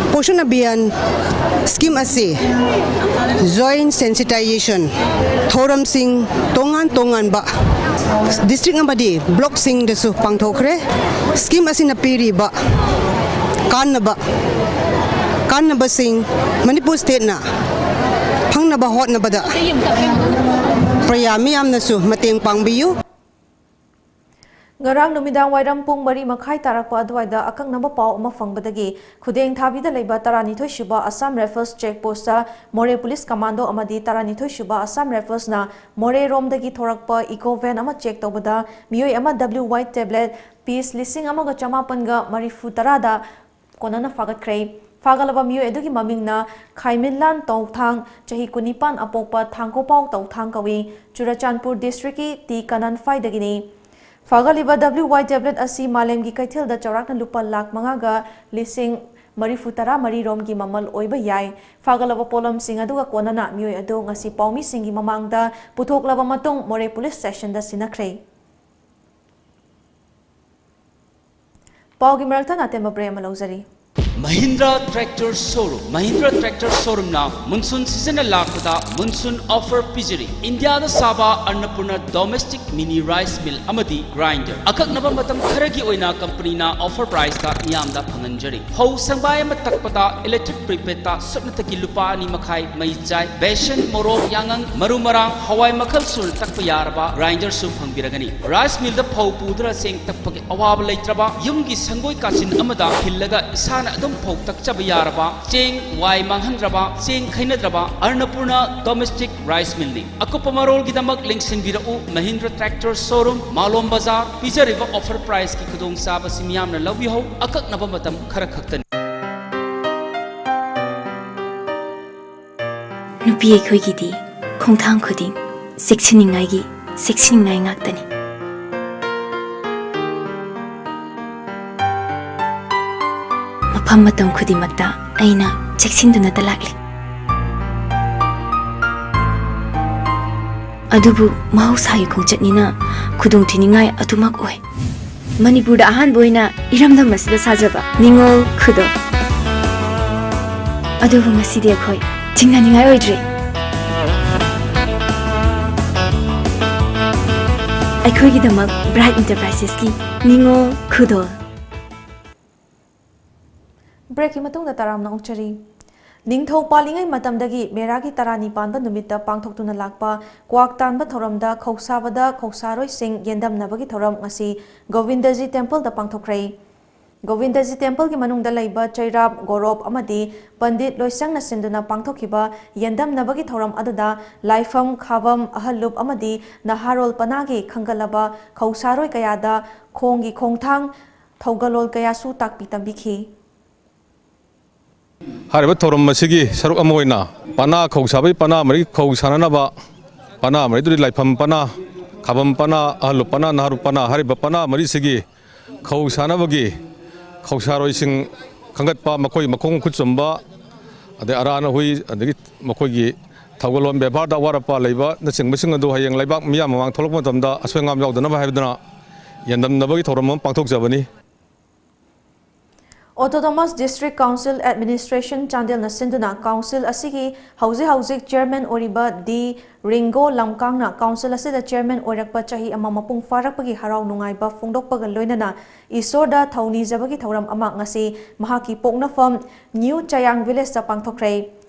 ꯄꯣꯁꯟ ꯑꯚꯤꯌꯥꯟ ꯁ꯭ꯀꯤꯝ ꯑꯁꯤ ꯖꯣꯏꯟ ꯁꯦꯟꯁꯤꯇꯥꯏꯖꯦꯁꯟ ꯊꯧꯔꯝꯁꯤꯡ ꯇꯣꯉꯥꯟ ꯇꯣꯉꯥꯟꯕ ꯗꯤꯁꯇ꯭ꯔꯤꯛ ꯑꯃꯗꯤ ꯕ꯭ꯂꯣꯛꯁꯤꯡꯗꯁꯨ ꯄꯥꯡꯊꯣꯛꯈ꯭ꯔꯦ꯫ ꯁ꯭ꯀꯤꯝ ꯑꯁꯤꯅ ꯄꯤꯔꯤꯕ ꯀꯥꯟꯅꯕ ꯀꯥꯟꯅꯕꯁꯤꯡ ꯃꯅꯤꯄꯨꯔ ꯁ꯭ꯇꯦꯠꯅ ꯐꯪꯅꯕ ꯍꯣꯠꯅꯕꯗ ꯄ꯭ꯔꯖꯥ ꯃꯤꯌꯥꯝꯅꯁꯨ ꯃꯇꯦꯡ ꯄꯥꯡꯕꯤꯌꯨ꯫ ꯉꯔꯥꯡ ꯅꯨꯃꯤꯗꯥꯡ ꯋꯥꯏꯔꯝ ꯄꯨꯡ ꯃꯔꯤ ꯃꯈꯥꯏ ꯇꯥꯔꯛꯄ ꯑꯗꯨꯋꯥꯏꯗ ꯑꯀꯛꯅꯕ ꯄꯥꯎ ꯑꯃ ꯐꯪꯕꯗꯒꯤ ꯈꯨꯗꯦꯡ ꯊꯥꯕꯤꯗ ꯂꯩꯕ ꯇꯔꯥꯅꯤꯊꯣꯏ ꯁꯨꯕ ꯑꯁꯥꯝ ꯔꯥꯏꯐꯜꯁ ꯆꯦꯛ ꯄꯣꯁꯇ ꯃꯣꯔꯦ ꯄꯨꯂꯤꯁ ꯀꯃꯥꯟꯗꯣ ꯑꯃꯗꯤ ꯇꯔꯥꯅꯤꯊꯣꯏ ꯁꯨꯕ ꯑꯁꯥꯝ ꯔꯥꯏꯐꯜꯁꯅ ꯃꯣꯔꯦꯔꯣꯝꯗꯒꯤ ꯊꯣꯔꯛꯄ ꯏꯀꯣ ꯚꯦꯟ ꯑꯃ ꯆꯦꯛ ꯇꯧꯕꯗ ꯃꯤꯑꯣꯏ ꯑꯃ W Y tablet piece ꯂꯤꯁꯤꯡ ꯑꯃꯒ ꯆꯃꯥꯄꯟꯒ ꯃꯔꯤꯐꯨ ꯇꯔꯥꯗ ꯀꯣꯟꯅꯅ ꯐꯥꯒꯠꯈ꯭ꯔꯦ꯫ ꯐꯥꯒꯠꯂꯕ ꯃꯤꯑꯣꯏ ꯑꯗꯨꯒꯤ ꯃꯃꯤꯡꯅ ꯈꯥꯏꯃꯤꯟꯂꯥꯟ ꯇꯧꯊꯥꯡ, ꯆꯍꯤ ꯀꯨꯟꯅꯤꯄꯥꯟ, ꯑꯄꯣꯛꯄ ꯊꯥꯡꯒꯣꯄꯥꯎ ꯇꯧꯊꯥꯡ ꯀꯧꯏ꯫ ꯆꯨꯔꯆꯥꯟꯄꯨꯔ ꯗꯤꯁꯇ꯭ꯔꯤꯛꯀꯤ ꯇꯤ ꯀꯅꯟꯐꯥꯏꯗꯒꯤꯅꯤ꯫ ꯐꯥꯒꯠꯂꯤꯕ W Y tablet ꯑꯁꯤ ꯃꯥꯂꯦꯝꯒꯤ ꯀꯩꯊꯦꯜꯗ ꯆꯥꯎꯔꯥꯛꯅ ꯂꯨꯄꯥ ꯂꯥꯈ ꯃꯉꯥꯒ ꯂꯤꯁꯤꯡ ꯃꯔꯤꯐꯨ ꯇꯔꯥ ꯃꯔꯤ ꯔꯣꯝꯒꯤ ꯃꯃꯜ ꯑꯣꯏꯕ ꯌꯥꯏ꯫ ꯐꯥꯒꯠꯂꯕ ꯄꯣꯠꯂꯝꯁꯤꯡ ꯑꯗꯨꯒ ꯀꯣꯟꯅꯅ ꯃꯤꯑꯣꯏ ꯑꯗꯨ ꯉꯁꯤ ꯄꯥꯎꯃꯤꯁꯤꯡꯒꯤ ꯃꯃꯥꯡꯗ ꯄꯨꯊꯣꯛꯂꯕ ꯃꯇꯨꯡ ꯃꯣꯔꯦ ꯄꯨꯂꯤꯁ ꯁ꯭ꯇꯦꯁꯟꯗ ꯁꯤꯟꯅꯈ꯭ꯔꯦ꯫ ꯄꯥꯎꯒꯤ ꯃꯔꯛꯇ ꯅꯥꯇꯦꯝꯕ ꯕ꯭ꯔꯦꯛ ꯑꯃ ꯂꯧꯖꯔꯤ꯫ Mahindra tractor showroom. Mahindra tractor ꯁꯣꯔꯨꯝꯅ ꯃꯨꯟꯁꯨꯟ ꯁꯤꯖꯟꯅ ꯂꯥꯛꯄꯗ ꯃꯨꯟꯁꯨꯟ ꯑꯣꯐꯔ ꯄꯤꯖꯔꯤ꯫ ꯏꯟꯗꯤꯌꯥꯗ ꯁꯥꯕ ꯑꯟꯅꯄꯨꯔꯅ ꯗꯣꯃꯦꯁꯇꯤꯛ ꯃꯤꯅꯤ ꯔꯥꯏꯁ ꯃꯤꯜ ꯑꯃꯗꯤ ꯒ꯭ꯔꯥꯏꯟꯗꯔ꯫ ꯑꯀꯛꯅꯕ ꯃꯇꯝ ꯈꯔꯒꯤ ꯑꯣꯏꯅ ꯀꯝꯄꯅꯤꯅ ꯑꯣꯐꯔ ꯄ꯭ꯔꯥꯏꯁꯇ ꯃꯤꯌꯥꯝꯗ ꯐꯪꯍꯟꯖꯔꯤ꯫ ꯐꯧ ꯁꯪꯕꯥꯏ ꯑꯃ ꯇꯛꯄꯗ ꯏꯂꯦꯛꯇ꯭ꯔꯤꯛ ꯄ꯭ꯔꯤꯄꯦꯗꯇ ꯁꯨꯞꯅꯇꯒꯤ ꯂꯨꯄꯥ ꯑꯅꯤ ꯃꯈꯥꯏ ꯃꯩ ꯆꯥꯏ꯫ ꯕꯦꯁꯟ, ꯃꯣꯔꯣꯛ, ꯌꯥꯉꯪ, ꯃꯔꯨ ꯃꯔꯥꯡ, ꯍꯋꯥꯏ ꯃꯈꯜ ꯁꯨꯅ ꯇꯛꯄ ꯌꯥꯔꯕ ꯒ꯭ꯔꯥꯏꯟꯗꯔꯁꯨ ꯐꯪꯕꯤꯔꯒꯅꯤ꯫ ꯔꯥꯏꯁ ꯃꯤꯜꯗ ꯐꯧ ꯄꯨꯗꯨꯅ ꯆꯦꯡ ꯇꯛꯄꯒꯤ ꯑꯋꯥꯕ ꯂꯩꯇ꯭ꯔꯕ, ꯌꯨꯝꯒꯤ ꯁꯪꯒꯣꯏ ꯀꯥꯆꯤꯟ ꯑꯃꯗ ꯈꯤꯜꯂꯒ ꯏꯁꯥꯅ ꯑꯗꯨꯝ ꯐꯧ ꯇꯛꯆꯕ ꯌꯥꯔꯕ, ꯆꯦꯡ ꯋꯥꯏ ꯃꯥꯡꯍꯟꯗ꯭ꯔꯕ, ꯆꯦꯡ ꯈꯩꯅꯗ꯭ꯔꯕ ꯑꯔꯅꯄꯨꯔꯅ ꯗꯣꯃꯦꯁꯇꯤꯛ ꯔꯥꯏꯁ ꯃꯤꯜꯅꯤ꯫ ꯑꯀꯨꯞꯄ ꯃꯔꯣꯜꯒꯤꯗꯃꯛ ꯂꯦꯡꯁꯤꯟꯕꯤꯔꯛꯎ ꯃꯍꯤꯟꯗ꯭ꯔ ꯇ꯭ꯔꯦꯛꯇꯔ ꯁꯣꯔꯨꯝ, ꯃꯥꯂꯣꯝ ꯕꯖꯥꯔ꯫ ꯄꯤꯖꯔꯤꯕ ꯑꯣꯐꯔ ꯄ꯭ꯔꯥꯏꯁꯀꯤ ꯈꯨꯗꯣꯡꯆꯥꯕꯁꯤ ꯃꯤꯌꯥꯝꯅ ꯂꯧꯕꯤꯍꯧ, ꯑꯀꯛꯅꯕ ꯃꯇꯝ ꯈꯔ ꯈꯛꯇꯅꯤ꯫ ꯅꯨꯄꯤ ꯑꯩꯈꯣꯏꯒꯤꯗꯤ ꯈꯣꯡꯊꯥꯡ ꯈꯨꯗꯤꯡ ꯆꯦꯛꯁꯤꯟꯅꯤꯡꯉꯥꯏꯒꯤ ꯆꯦꯛꯁꯤꯟꯅꯤꯡꯉꯥꯏ ꯉꯥꯛꯇꯅꯤ꯫ ꯃꯐꯝ ꯃꯇꯝ ꯈꯨꯗꯤꯡꯃꯛꯇ ꯑꯩꯅ ꯆꯦꯛꯁꯤꯟꯗꯨꯅꯇ ꯂꯥꯛꯂꯤ꯫ ꯑꯗꯨꯕꯨ ꯃꯍꯧꯁꯥꯒꯤ ꯈꯣꯡꯆꯠꯅꯤꯅ ꯈꯨꯗꯣꯡꯊꯤꯅꯤꯡꯉꯥꯏ ꯑꯗꯨꯃꯛ ꯑꯣꯏ꯫ ꯃꯅꯤꯄꯨꯔꯗ ꯑꯍꯥꯟꯕ ꯑꯣꯏꯅ ꯏꯔꯝꯗꯝ ꯑꯁꯤꯗ ꯁꯥꯖꯕ ꯅꯤꯉꯣꯜ ꯈꯨꯗꯣꯜ꯫ ꯑꯗꯨꯕꯨ ꯉꯁꯤꯗꯤ ꯑꯩꯈꯣꯏ ꯆꯤꯡꯅꯅꯤꯡꯉꯥꯏ ꯑꯣꯏꯗ꯭ꯔꯦ꯫ ꯑꯩꯈꯣꯏꯒꯤꯗꯃꯛ ꯕ꯭ꯔꯥꯏꯠ ꯏꯟꯇꯔꯄ꯭ꯔꯥꯏꯁꯦꯁꯀꯤ ꯅꯤꯉꯣꯜ ꯈꯨꯗꯣꯜ꯫ ꯕ꯭ꯔꯦꯛꯀꯤ ꯃꯇꯨꯡꯗ ꯇꯔꯥꯝꯅ ꯑꯣꯛꯆꯔꯤ꯫ ꯅꯤꯡꯊꯧ ꯄꯥꯜꯂꯤꯉꯩ ꯃꯇꯝꯗꯒꯤ ꯃꯦꯔꯥꯒꯤ ꯇꯔꯥꯅꯤ ꯄꯥꯟꯕ ꯅꯨꯃꯤꯠꯇ ꯄꯥꯡꯊꯣꯛꯇꯨꯅ ꯂꯥꯛꯄ ꯀ꯭ꯋꯥꯛ ꯇꯥꯟꯕ ꯊꯧꯔꯝꯗ ꯈꯧꯁꯥꯕꯗ ꯈꯧꯁꯥꯔꯣꯏꯁꯤꯡ ꯌꯦꯟꯗꯝꯅꯕꯒꯤ ꯊꯧꯔꯝ ꯉꯁꯤ ꯒꯣꯕꯤꯟꯗꯖꯤ ꯇꯦꯝꯄꯜꯗ ꯄꯥꯡꯊꯣꯛꯈ꯭ꯔꯦ꯫ ꯒꯣꯕꯤꯟꯗꯖꯤ ꯇꯦꯝꯄꯜꯒꯤ ꯃꯅꯨꯡꯗ ꯂꯩꯕ ꯆꯩꯔꯥꯞ, ꯒꯣꯔꯣꯞ ꯑꯃꯗꯤ ꯄꯟꯗꯤꯠ ꯂꯣꯏꯁꯪꯅ ꯁꯤꯟꯗꯨꯅ ꯄꯥꯡꯊꯣꯛꯈꯤꯕ ꯌꯦꯟꯗꯝꯅꯕꯒꯤ ꯊꯧꯔꯝ ꯑꯗꯨꯗ ꯂꯥꯏꯐꯝ, ꯈꯥꯕꯝ, ꯑꯍꯜ ꯂꯨꯞ ꯑꯃꯗꯤ ꯅꯍꯥꯔꯣꯜ ꯄꯅꯥꯒꯤ ꯈꯟꯒꯠꯂꯕ ꯈꯧꯁꯥꯔꯣꯏ ꯀꯌꯥꯗ ꯈꯣꯡꯒꯤ ꯈꯣꯡꯊꯥꯡ, ꯊꯧꯒꯜꯂꯣꯟ ꯀꯌꯥꯁꯨ ꯇꯥꯛꯄꯤ ꯇꯝꯕꯤꯈꯤ꯫ ꯍꯥꯏꯔꯤꯕ ꯊꯧꯔꯝ ꯑꯁꯤꯒꯤ ꯁꯔꯨꯛ ꯑꯃ ꯑꯣꯏꯅ ꯄꯅꯥ ꯈꯧ ꯁꯥꯕꯒꯤ ꯄꯅꯥ ꯃꯔꯤ ꯈꯧ ꯁꯥꯅꯅꯕ ꯄꯅꯥ ꯃꯔꯤꯗꯨꯗꯤ ꯂꯥꯏꯐꯝ ꯄꯅꯥ, ꯈꯥꯕꯝ ꯄꯅꯥ, ꯑꯍꯜ ꯂꯨꯞ ꯄꯅꯥ, ꯅꯍꯥꯔꯨꯞ ꯄꯅꯥ ꯍꯥꯏꯔꯤꯕ ꯄꯅꯥ ꯃꯔꯤꯁꯤꯒꯤ ꯈꯧ ꯁꯥꯅꯕꯒꯤ ꯈꯧꯁꯥꯔꯣꯏꯁꯤꯡ ꯈꯟꯒꯠꯄ, ꯃꯈꯣꯏ ꯃꯈꯣꯡ ꯃꯈꯨꯠ ꯆꯨꯝꯕ, ꯑꯗꯩ ꯑꯔꯥ ꯑꯅꯥ ꯍꯨꯏ, ꯑꯗꯒꯤ ꯃꯈꯣꯏꯒꯤ ꯊꯧꯒꯜꯂꯣꯟ ꯕꯦꯕꯥꯔꯗ ꯑꯋꯥꯠ ꯑꯄꯥ ꯂꯩꯕꯅꯆꯤꯡꯕꯁꯤꯡ ꯑꯗꯨ ꯍꯌꯦꯡ ꯂꯩꯕꯥꯛ ꯃꯤꯌꯥꯝ ꯃꯃꯥꯡ ꯊꯣꯛꯂꯛꯄ ꯃꯇꯝꯗ ꯑꯁꯣꯏ ꯑꯉꯥꯝ ꯌꯥꯎꯗꯅꯕ ꯍꯥꯏꯕꯗꯨꯅ ꯌꯦꯟꯗꯝꯅꯕꯒꯤ ꯊꯧꯔꯝ ꯑꯃ ꯄꯥꯡꯊꯣꯛꯆꯕꯅꯤ꯫ Autonomous District Council Administration ꯆꯥꯟꯗꯦꯜꯅ ꯁꯤꯟꯗꯨꯅ council ꯑꯁꯤꯒꯤ ꯍꯧꯖꯤꯛ ꯍꯧꯖꯤꯛ chairman ꯑꯣꯏꯔꯤꯕ ꯗꯤ ꯔꯤꯡꯒꯣ ꯂꯝꯀꯥꯡꯅ council ꯑꯁꯤꯗ chairman ꯑꯣꯏꯔꯛꯄ ꯆꯍꯤ ꯑꯃ ꯃꯄꯨꯡ ꯐꯥꯔꯛꯄꯒꯤ ꯍꯔꯥꯎ ꯅꯨꯡꯉꯥꯏꯕ ꯐꯣꯡꯗꯣꯛꯄꯒ ꯂꯣꯏꯅꯅ ꯏꯁꯣꯔꯗ ꯊꯧꯅꯤꯖꯕꯒꯤ ꯊꯧꯔꯝ ꯑꯃ ꯉꯁꯤ ꯃꯍꯥꯛꯀꯤ ꯄꯣꯛꯅꯐꯝ ꯅ꯭ꯌꯨ ꯆꯌꯥꯡ villageꯇ ꯄꯥꯡꯊꯣꯛꯈ꯭ꯔꯦ꯫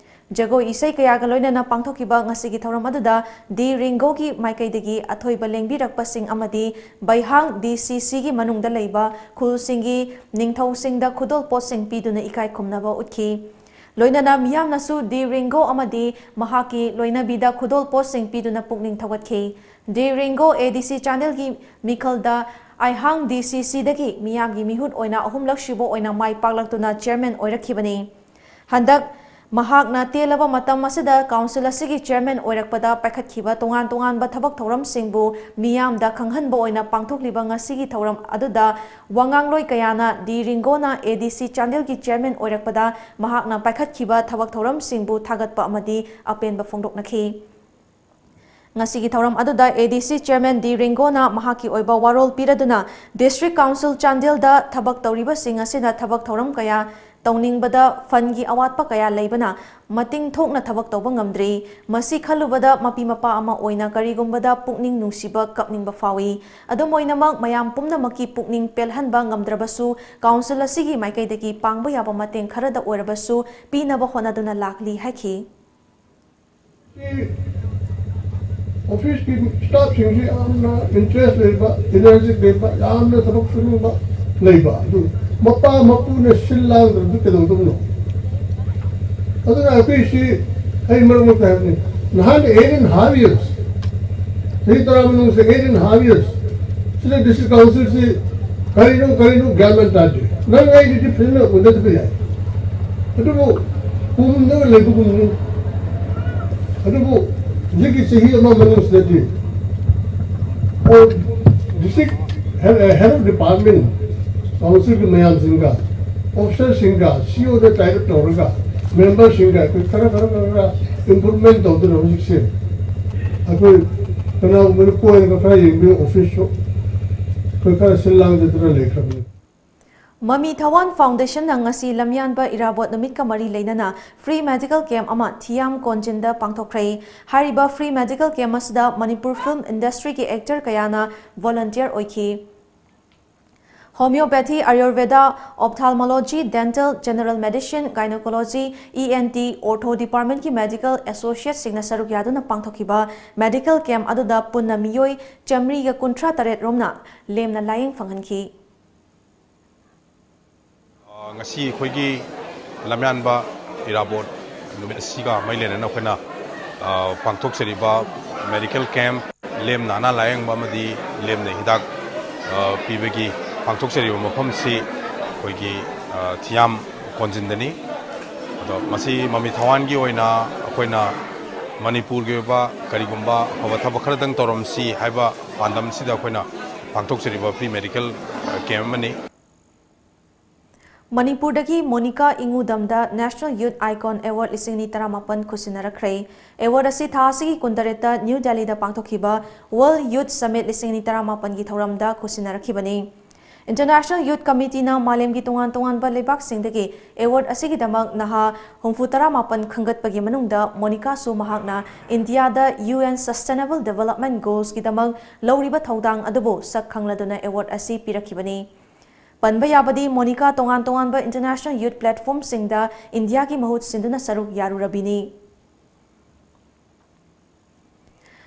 ꯖꯒꯣꯏ ꯏꯁꯩ ꯀꯌꯥꯒ ꯂꯣꯏꯅꯅ ꯄꯥꯡꯊꯣꯛꯈꯤꯕ ꯉꯁꯤꯒꯤ ꯊꯧꯔꯝ ꯑꯗꯨꯗ ꯗꯤ ꯔꯤꯡꯒꯣꯒꯤ ꯃꯥꯏꯀꯩꯗꯒꯤ ꯑꯊꯣꯏꯕ ꯂꯦꯡꯕꯤꯔꯛꯄꯁꯤꯡ ꯑꯃꯗꯤ ꯕꯩꯍꯥꯡ ꯗꯤ ꯁꯤ ꯁꯤꯒꯤ ꯃꯅꯨꯡꯗ ꯂꯩꯕ ꯈꯨꯜꯁꯤꯡꯒꯤ ꯅꯤꯡꯊꯧꯁꯤꯡꯗ ꯈꯨꯗꯣꯜꯄꯣꯠꯁꯤꯡ ꯄꯤꯗꯨꯅ ꯏꯀꯥꯏ ꯈꯨꯝꯅꯕ ꯎꯠꯈꯤ꯫ ꯂꯣꯏꯅꯅ ꯃꯤꯌꯥꯝꯅꯁꯨ ꯗꯤ ꯔꯤꯡꯒꯣ ꯑꯃꯗꯤ ꯃꯍꯥꯛꯀꯤ ꯂꯣꯏꯅꯕꯤꯗ ꯈꯨꯗꯣꯜꯄꯣꯠꯁꯤꯡ ꯄꯤꯗꯨꯅ ꯄꯨꯛꯅꯤꯡ ꯊꯧꯒꯠꯈꯤ꯫ ꯗꯤ ꯔꯤꯡꯒꯣ ꯑꯦ ꯗꯤ ꯁꯤ ꯆꯥꯟꯗꯦꯜꯒꯤ ꯃꯤꯈꯜꯗ ꯑꯩꯍꯥꯡ ꯗꯤ ꯁꯤ ꯁꯤꯗꯒꯤ ꯃꯤꯌꯥꯝꯒꯤ ꯃꯤꯍꯨꯠ ꯑꯣꯏꯅ ꯑꯍꯨꯝꯂꯛ ꯁꯨꯕ ꯑꯣꯏꯅ ꯃꯥꯏ ꯄꯥꯛꯂꯛꯇꯨꯅ chairman ꯑꯣꯏꯔꯛꯈꯤꯕꯅꯤ꯫ ꯍꯟꯗꯛ ꯃꯍꯥꯛꯅ ꯇꯦꯜꯂꯕ ꯃꯇꯝ ꯑꯁꯤꯗ ꯀꯥꯎꯟꯁꯤꯜ ꯑꯁꯤꯒꯤ ꯆꯦꯌꯔꯃꯦꯟ ꯑꯣꯏꯔꯛꯄꯗ ꯄꯥꯏꯈꯠꯈꯤꯕ ꯇꯣꯉꯥꯟ ꯇꯣꯉꯥꯟꯕ ꯊꯕꯛ ꯊꯧꯔꯝꯁꯤꯡꯕꯨ ꯃꯤꯌꯥꯝꯗ ꯈꯪꯍꯟꯕ ꯑꯣꯏꯅ ꯄꯥꯡꯊꯣꯛꯂꯤꯕ ꯉꯁꯤꯒꯤ ꯊꯧꯔꯝ ꯑꯗꯨꯗ ꯋꯥꯉꯥꯡꯂꯣꯏ ꯀꯌꯥꯅ ꯗꯤ ꯔꯤꯡꯒꯣꯅ ꯑꯦ ꯗꯤ ꯁꯤ ꯆꯥꯟꯗꯦꯜꯒꯤ ꯆꯦꯌꯔꯃꯦꯟ ꯑꯣꯏꯔꯛꯄꯗ ꯃꯍꯥꯛꯅ ꯄꯥꯏꯈꯠꯈꯤꯕ ꯊꯕꯛ ꯊꯧꯔꯝꯁꯤꯡꯕꯨ ꯊꯥꯒꯠꯄ ꯑꯃꯗꯤ ꯑꯄꯦꯟꯕ ꯐꯣꯡꯗꯣꯛꯅꯈꯤ꯫ ꯉꯁꯤꯒꯤ ꯊꯧꯔꯝ ꯑꯗꯨꯗ ꯑꯦ ꯗꯤ ꯁꯤ ꯆꯦꯌꯔꯃꯦꯟ ꯗꯤ ꯔꯤꯡꯒꯣꯅ ꯃꯍꯥꯛꯀꯤ ꯑꯣꯏꯕ ꯋꯥꯔꯣꯜ ꯄꯤꯔꯗꯨꯅ ꯗꯤꯁꯇ꯭ꯔꯤꯛ ꯀꯥꯎꯟꯁꯤꯜ ꯆꯥꯟꯗꯦꯜꯗ ꯊꯕꯛ ꯇꯧꯔꯤꯕꯁꯤꯡ ꯑꯁꯤꯅ ꯊꯕꯛ ꯊꯧꯔꯝ ꯀꯌꯥ ꯇꯧꯅꯤꯡꯕꯗ ꯐꯟꯒꯤ ꯑꯋꯥꯠꯄ ꯀꯌꯥ ꯂꯩꯕꯅ ꯃꯇꯤꯡ ꯊꯣꯛꯅ ꯊꯕꯛ ꯇꯧꯕ ꯉꯝꯗ꯭ꯔꯤ꯫ ꯃꯁꯤ ꯈꯜꯂꯨꯕꯗ ꯃꯄꯤ ꯃꯄꯥ ꯑꯃ ꯑꯣꯏꯅ ꯀꯔꯤꯒꯨꯝꯕꯗ ꯄꯨꯛꯅꯤꯡ ꯅꯨꯡꯁꯤꯕ ꯀꯞꯅꯤꯡꯕ ꯐꯥꯎꯏ꯫ ꯑꯗꯨꯝ ꯑꯣꯏꯅꯃꯛ ꯃꯌꯥꯝ ꯄꯨꯝꯅꯃꯛꯀꯤ ꯄꯨꯛꯅꯤꯡ ꯄꯦꯜꯍꯟꯕ ꯉꯝꯗ꯭ꯔꯕꯁꯨ ꯀꯥꯎꯟꯁꯤꯜ ꯑꯁꯤꯒꯤ ꯃꯥꯏꯀꯩꯗꯒꯤ ꯄꯥꯡꯕ ꯌꯥꯕ ꯃꯇꯦꯡ ꯈꯔꯗ ꯑꯣꯏꯔꯕꯁꯨ ꯄꯤꯅꯕ ꯍꯣꯠꯅꯗꯨꯅ ꯂꯥꯛꯂꯤ ꯍꯥꯏꯈꯤ꯫ ꯑꯣꯐꯤꯁꯀꯤ ꯁ꯭ꯇꯥꯐꯁꯤꯡꯁꯤ ꯌꯥꯝꯅ ꯏꯟꯇꯔꯦꯁ ꯂꯩꯕ, ꯏꯅꯔꯖꯤꯛ ꯂꯩꯕ, ꯌꯥꯝꯅ ꯊꯕꯛ ꯁꯨꯅꯤꯡꯕ ꯂꯩꯕ, ꯑꯗꯨ ꯃꯄꯥ ꯃꯄꯨꯅ ꯁꯤꯜ ꯂꯥꯡꯗ꯭ꯔꯗꯤ ꯀꯩꯗꯧꯗꯕꯅꯣ? ꯑꯗꯨꯅ ꯑꯩꯈꯣꯏꯁꯤ, ꯑꯩ ꯃꯔꯛ ꯃꯔꯛꯇ ꯍꯥꯏꯕꯅꯤ, ꯅꯍꯥꯟ eight and half years, ꯆꯍꯤ ꯇꯔꯥ ꯃꯅꯨꯡꯁꯤꯗ eight and half years ꯁꯤꯗ ꯗꯤꯁꯇ꯭ꯔꯤꯛ ꯀꯥꯎꯟꯁꯤꯜꯁꯤ ꯀꯔꯤꯅꯣ ꯀꯔꯤꯅꯣ ꯒ꯭ꯌꯥꯟ ꯃꯦꯟ ꯇꯥꯗꯦ꯫ ꯅꯪ ꯑꯩꯒꯤꯗꯤ ꯐꯖꯅ ꯎꯅꯗꯕ ꯌꯥꯏ, ꯑꯗꯨꯕꯨ ꯄꯨꯝꯗꯅ ꯂꯩꯕꯒꯨꯝꯅꯤ꯫ ꯑꯗꯨꯕꯨ ꯍꯧꯖꯤꯛꯀꯤ ꯆꯍꯤ ꯑꯃ ꯃꯅꯨꯡꯁꯤꯗꯗꯤ ꯗꯤꯁꯇ꯭ꯔꯤꯛ ꯍꯦꯗ ꯑꯣꯐ ꯗꯤꯄꯥꯔꯠꯃꯦꯟ, ꯀꯥꯎꯟꯁꯤꯜꯒꯤ ꯃꯌꯥꯝꯁꯤꯡꯒ, ꯑꯣꯐꯤꯁꯔꯁꯤꯡꯒ, ꯁꯤ ꯏ ꯑꯣꯗ ꯇꯥꯏ ꯑꯞ ꯇꯧꯔꯒ, ꯃꯦꯝꯕꯔꯁꯤꯡꯒ ꯑꯩꯈꯣꯏ ꯈꯔ ꯈꯔ ꯈꯔ ꯈꯔ ꯏꯝꯄ꯭ꯔꯨꯚꯃꯦꯟ ꯇꯧꯗꯨꯅ ꯍꯧꯖꯤꯛꯁꯦ ꯑꯩꯈꯣꯏ ꯀꯅꯥꯒꯨꯝꯕꯅ ꯀꯣꯏꯔꯒ ꯈꯔ ꯌꯦꯡꯕꯤꯌꯨ, ꯑꯣꯐꯤꯁꯁꯨ ꯑꯩꯈꯣꯏ ꯈꯔ ꯁꯤꯜ ꯂꯥꯡꯖꯗꯨꯅ ꯂꯩꯈ꯭ꯔꯕꯅꯤ꯫ ꯃꯃꯤ ꯊꯋꯥꯟ ꯐꯥꯎꯟꯗꯦꯁꯟꯅ ꯉꯁꯤ ꯂꯝꯌꯥꯟꯕ ꯏꯔꯥꯕꯣꯠ ꯅꯨꯃꯤꯠꯀ ꯃꯔꯤ ꯂꯩꯅꯅ ꯐ꯭ꯔꯤ ꯃꯦꯗꯤꯀꯦꯜ ꯀꯦꯝꯞ ꯑꯃ ꯊꯤꯌꯥꯝ ꯀꯣꯟꯖꯤꯟꯗ ꯄꯥꯡꯊꯣꯛꯈ꯭ꯔꯦ꯫ ꯍꯥꯏꯔꯤꯕ ꯐ꯭ꯔꯤ ꯃꯦꯗꯤꯀꯦꯜ ꯀꯦꯝꯞ ꯑꯁꯤꯗ ꯃꯅꯤꯄꯨꯔ ꯐꯤꯜꯝ ꯏꯟꯗꯁꯇ꯭ꯔꯤꯒꯤ ꯑꯦꯛꯇꯔ ꯀꯌꯥꯅ ꯚꯣꯂꯨꯟꯇꯤꯌꯔ ꯑꯣꯏꯈꯤ꯫ Homoeopathy, Ayurveda, ophthalmology, dental, general medicine, gynaecology, E N T, ortho ꯗꯤꯄꯥꯔꯠꯃꯦꯟꯠꯀꯤ ꯃꯦꯗꯤꯀꯦꯜ ꯑꯦꯁꯣꯁꯤꯌꯦꯠꯁꯤꯡꯅ ꯁꯔꯨꯛ ꯌꯥꯗꯨꯅ ꯄꯥꯡꯊꯣꯛꯈꯤꯕ ꯃꯦꯗꯤꯀꯦꯜ ꯀꯦꯝꯞ ꯑꯗꯨꯗ ꯄꯨꯟꯅ ꯃꯤꯑꯣꯏ ꯆꯥꯃꯔꯤꯒ ꯀꯨꯟꯊ꯭ꯔꯥ ꯇꯔꯦꯠ ꯔꯣꯝꯅ ꯂꯦꯝꯅ ꯂꯥꯌꯦꯡ ꯐꯪꯍꯟꯈꯤ꯫ ꯑ, ꯉꯁꯤ ꯑꯩꯈꯣꯏꯒꯤ ꯂꯝꯌꯥꯟꯕ ꯏꯔꯥꯕꯣꯠ ꯅꯨꯃꯤꯠ ꯑꯁꯤꯒ ꯃꯔꯤ ꯂꯩꯅꯅ ꯑꯩꯈꯣꯏꯅ, ꯑ, ꯄꯥꯡꯊꯣꯛꯆꯔꯤꯕ ꯃꯦꯗꯤꯀꯦꯜ ꯀꯦꯝꯞ, ꯂꯦꯝꯅ ꯑꯅꯥ ꯂꯥꯌꯦꯡꯕ ꯑꯃꯗꯤ ꯂꯦꯝꯅ ꯍꯤꯗꯥꯛ, ꯑ, ꯄꯤꯕꯒꯤ ꯄꯥꯡꯊꯣꯛꯆꯔꯤꯕ ꯃꯐꯝꯁꯤ ꯑꯩꯈꯣꯏꯒꯤ, ꯑ, ꯊꯤꯌꯥꯝ ꯀꯣꯟꯖꯤꯟꯗꯅꯤ꯫ ꯑꯗꯣ ꯃꯁꯤ ꯃꯃꯤ ꯊꯋꯥꯟꯒꯤ ꯑꯣꯏꯅ ꯑꯩꯈꯣꯏꯅ ꯃꯅꯤꯄꯨꯔꯒꯤ ꯑꯣꯏꯕ ꯀꯔꯤꯒꯨꯝꯕ ꯑꯐꯕ ꯊꯕꯛ ꯈꯔꯗꯪ ꯇꯧꯔꯝꯁꯤ ꯍꯥꯏꯕ ꯄꯥꯟꯗꯝꯁꯤꯗ ꯑꯩꯈꯣꯏꯅ ꯄꯥꯡꯊꯣꯛꯆꯔꯤꯕ free medical camp ꯑꯃꯅꯤ꯫ ꯃꯅꯤꯄꯨꯔꯗꯒꯤ Monica ꯏꯉꯨꯗꯝꯗ National Youth Icon Award ꯂꯤꯁꯤꯡ ꯑꯅꯤ ꯇꯔꯥꯃꯥꯄꯟ ꯈꯨꯠꯁꯤꯟꯅꯔꯛꯈ꯭ꯔꯦ꯫ Award ꯑꯁꯤ ꯊꯥ ꯑꯁꯤꯒꯤ ꯀꯨꯟꯇꯔꯦꯠꯇ ꯅ꯭ꯌꯨ ꯗꯦꯜꯂꯤꯗ ꯄꯥꯡꯊꯣꯛꯈꯤꯕ World Youth Summit ꯂꯤꯁꯤꯡ ꯑꯅꯤ ꯇꯔꯥꯃꯥꯄꯟꯒꯤ ꯊꯧꯔꯝꯗ ꯈꯨꯠꯁꯤꯟꯅꯔꯛꯈꯤꯕꯅꯤ꯫ International Youth Committeeꯅ ꯃꯥꯂꯦꯝꯒꯤ ꯇꯣꯉꯥꯟ ꯇꯣꯉꯥꯟꯕ ꯂꯩꯕꯥꯛꯁꯤꯡꯗꯒꯤ award ꯑꯁꯤꯒꯤꯗꯃꯛ ꯅꯍꯥ ꯍꯨꯝꯐꯨ ꯇꯔꯥꯃꯥꯄꯟ ꯈꯟꯒꯠꯄꯒꯤ ꯃꯅꯨꯡꯗ ꯃꯣꯅꯤꯀꯥꯁꯨ ꯃꯍꯥꯛꯅ ꯏꯟꯗꯤꯌꯥꯗ UN Sustainable Development Goalsꯀꯤꯗꯃꯛ ꯂꯧꯔꯤꯕ ꯊꯧꯗꯥꯡ ꯑꯗꯨꯕꯨ ꯁꯛ ꯈꯪꯂꯗꯨꯅ award ꯑꯁꯤ ꯄꯤꯔꯛꯈꯤꯕꯅꯤ꯫ ꯄꯟꯕ ꯌꯥꯕꯗꯤ ꯃꯣꯅꯤꯀꯥ ꯇꯣꯉꯥꯟ ꯇꯣꯉꯥꯟꯕ international youth platformꯁꯤꯡꯗ ꯏꯟꯗꯤꯌꯥꯒꯤ ꯃꯍꯨꯠ ꯁꯤꯟꯗꯨꯅ ꯁꯔꯨꯛ ꯌꯥꯔꯨꯔꯕꯤꯅꯤ꯫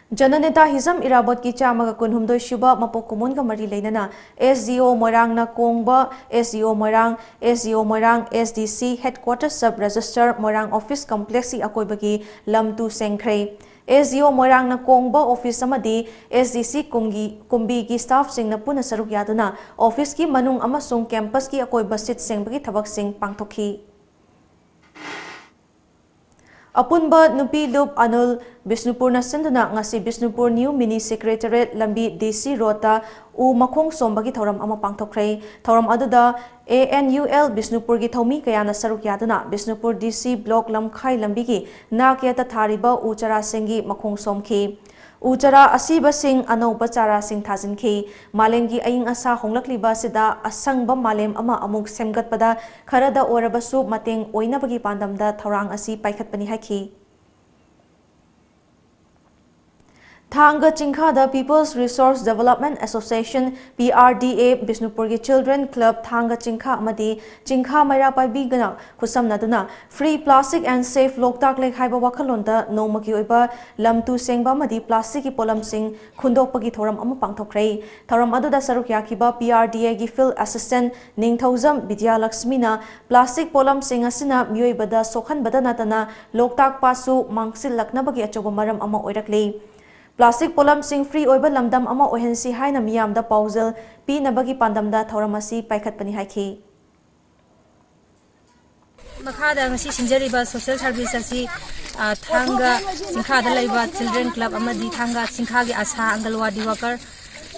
ꯖꯅꯅꯦꯇꯥ ꯍꯤꯖꯝ ꯏꯔꯥꯕꯣꯠꯀꯤ ꯆꯥꯝꯃꯒ ꯀꯨꯟꯍꯨꯝꯗꯣꯏ ꯁꯨꯕ ꯃꯄꯣꯛ ꯀꯨꯝꯑꯣꯟꯒ ꯃꯔꯤ ꯂꯩꯅꯅ SDO ꯃꯣꯏꯔꯥꯡꯅ ꯀꯣꯡꯕ, SDO ꯃꯣꯏꯔꯥꯡ, SDO ꯃꯣꯏꯔꯥꯡ, SDC headquarters sub register ꯃꯣꯏꯔꯥꯡ office complexꯀꯤ ꯑꯀꯣꯏꯕꯒꯤ ꯂꯝ ꯇꯨ ꯁꯦꯡꯈ꯭ꯔꯦ꯫ SDO ꯃꯣꯏꯔꯥꯡꯅ ꯀꯣꯡꯕ office ꯑꯃꯗꯤ SDC ꯀꯨꯝꯒꯤ, ꯀꯨꯝꯕꯤꯒꯤ staffꯁꯤꯡꯅ ꯄꯨꯟꯅ ꯁꯔꯨꯛ ꯌꯥꯗꯨꯅ officeꯀꯤ ꯃꯅꯨꯡ ꯑꯃꯁꯨꯡ campusꯀꯤ ꯑꯀꯣꯏꯕ ꯁꯤꯠ ꯁꯦꯡꯕꯒꯤ ꯊꯕꯛꯁꯤꯡ ꯄꯥꯡꯊꯣꯛꯈꯤ꯫ ꯑꯄꯨꯟꯕ ꯅꯨꯄꯤ ꯂꯨꯞ ꯑꯅꯨꯜ ꯕꯤꯁꯅꯨꯄꯨꯔꯅ ꯁꯤꯟꯗꯨꯅ ꯉꯁꯤ ꯕꯤꯁꯅꯨꯄꯨꯔ New Mini Secretariat ꯂꯝꯕꯤ DC roadꯇ ꯎ ꯃꯈꯣꯡ ꯁꯣꯝꯕꯒꯤ ꯊꯧꯔꯝ ꯑꯃ ꯄꯥꯡꯊꯣꯛꯈ꯭ꯔꯦ꯫ ꯊꯧꯔꯝ ꯑꯗꯨꯗ ANUL ꯕꯤꯁꯅꯨꯄꯨꯔꯒꯤ ꯊꯧꯃꯤ ꯀꯌꯥꯅ ꯁꯔꯨꯛ ꯌꯥꯗꯨꯅ ꯕꯤꯁꯅꯨꯄꯨꯔ DC block ꯂꯝꯈꯥꯏ ꯂꯝꯕꯤꯒꯤ ꯅꯥꯛ ꯌꯦꯠꯇ ꯊꯥꯔꯤꯕ ꯎ ꯆꯥꯔꯥꯁꯤꯡꯒꯤ ꯃꯈꯣꯡ ꯁꯣꯝꯈꯤ꯫ ꯎ ꯆꯥꯔꯥ ꯑꯁꯤꯕꯁꯤꯡ ꯑꯅꯧꯕ ꯆꯥꯔꯥꯁꯤꯡ ꯊꯥꯖꯤꯟꯈꯤ꯫ ꯃꯥꯂꯦꯝꯒꯤ ꯑꯏꯪ ꯑꯁꯥ ꯍꯣꯡꯂꯛꯂꯤꯕ ꯑꯁꯤꯗ ꯑꯁꯪꯕ ꯃꯥꯂꯦꯝ ꯑꯃ ꯑꯃꯨꯛ ꯁꯦꯝꯒꯠꯄꯗ ꯈꯔꯗ ꯑꯣꯏꯔꯕꯁꯨ ꯃꯇꯦꯡ ꯑꯣꯏꯅꯕꯒꯤ ꯄꯥꯟꯗꯝꯗ ꯊꯧꯔꯥꯡ ꯑꯁꯤ ꯄꯥꯏꯈꯠꯄꯅꯤ ꯍꯥꯏꯈꯤ꯫ ꯊꯥꯡꯒ ꯆꯤꯡꯈꯥꯗ People's Resource Development Association, PRDA, ꯕꯤꯁꯅꯨꯄꯨꯔꯒꯤ Children Club ꯊꯥꯡꯒ ꯆꯤꯡꯈꯥ ꯑꯃꯗꯤ ꯆꯤꯡꯈꯥ ꯃꯩꯔꯥ ꯄꯥꯏꯕꯤꯒꯅ ꯈꯨꯠꯁꯝꯅꯗꯨꯅ Free Plastic and Save Loktak Lake ꯍꯥꯏꯕ ꯋꯥꯈꯜꯂꯣꯟꯗ ꯅꯣꯡꯃꯒꯤ ꯑꯣꯏꯕ ꯂꯝ ꯇꯨ ꯁꯦꯡꯕ ꯑꯃꯗꯤ plasticꯀꯤ ꯄꯣꯠꯂꯝꯁꯤꯡ ꯈꯨꯟꯗꯣꯛꯄꯒꯤ ꯊꯧꯔꯝ ꯑꯃ ꯄꯥꯡꯊꯣꯛꯈ꯭ꯔꯦ꯫ ꯊꯧꯔꯝ ꯑꯗꯨꯗ ꯁꯔꯨꯛ ꯌꯥꯈꯤꯕ PRDAꯒꯤ Field Assistant ꯅꯤꯡꯊꯧꯖꯝ ꯕꯤꯗ꯭ꯌꯥꯂꯛꯁꯃꯤꯅ plastic ꯄꯣꯠꯂꯝꯁꯤꯡ ꯑꯁꯤꯅ ꯃꯤꯑꯣꯏꯕꯗ ꯁꯣꯛꯍꯟꯕꯗ ꯅꯠꯇꯅ ꯂꯣꯛꯇꯥꯛ ꯄꯥꯠꯁꯨ ꯃꯥꯡꯁꯤꯜꯂꯛꯅꯕꯒꯤ ꯑꯆꯧꯕ ꯃꯔꯝ ꯑꯃ ꯑꯣꯏꯔꯛꯂꯤ꯫ Plastic ꯄꯣꯠꯂꯝꯁꯤꯡ free ꯑꯣꯏꯕ ꯂꯝꯗꯝ ꯑꯃ ꯑꯣꯏꯍꯟꯁꯤ ꯍꯥꯏꯅ ꯃꯤꯌꯥꯝꯗ ꯄꯥꯎꯖꯦꯜ ꯄꯤꯅꯕꯒꯤ ꯄꯥꯟꯗꯝꯗ ꯊꯧꯔꯝ ꯑꯁꯤ ꯄꯥꯏꯈꯠꯄꯅꯤ ꯍꯥꯏꯈꯤ꯫ ꯃꯈꯥꯗ ꯉꯁꯤ ꯁꯤꯟꯖꯔꯤꯕ social service ꯑꯁꯤ, ꯑ, ꯊꯥꯡꯒ ꯆꯤꯡꯈꯥꯗ ꯂꯩꯕ Children Club ꯑꯃꯗꯤ ꯊꯥꯡꯒ ꯆꯤꯡꯈꯥꯒꯤ ASHA, ꯑꯪꯒꯜꯋꯥꯗꯤ worker,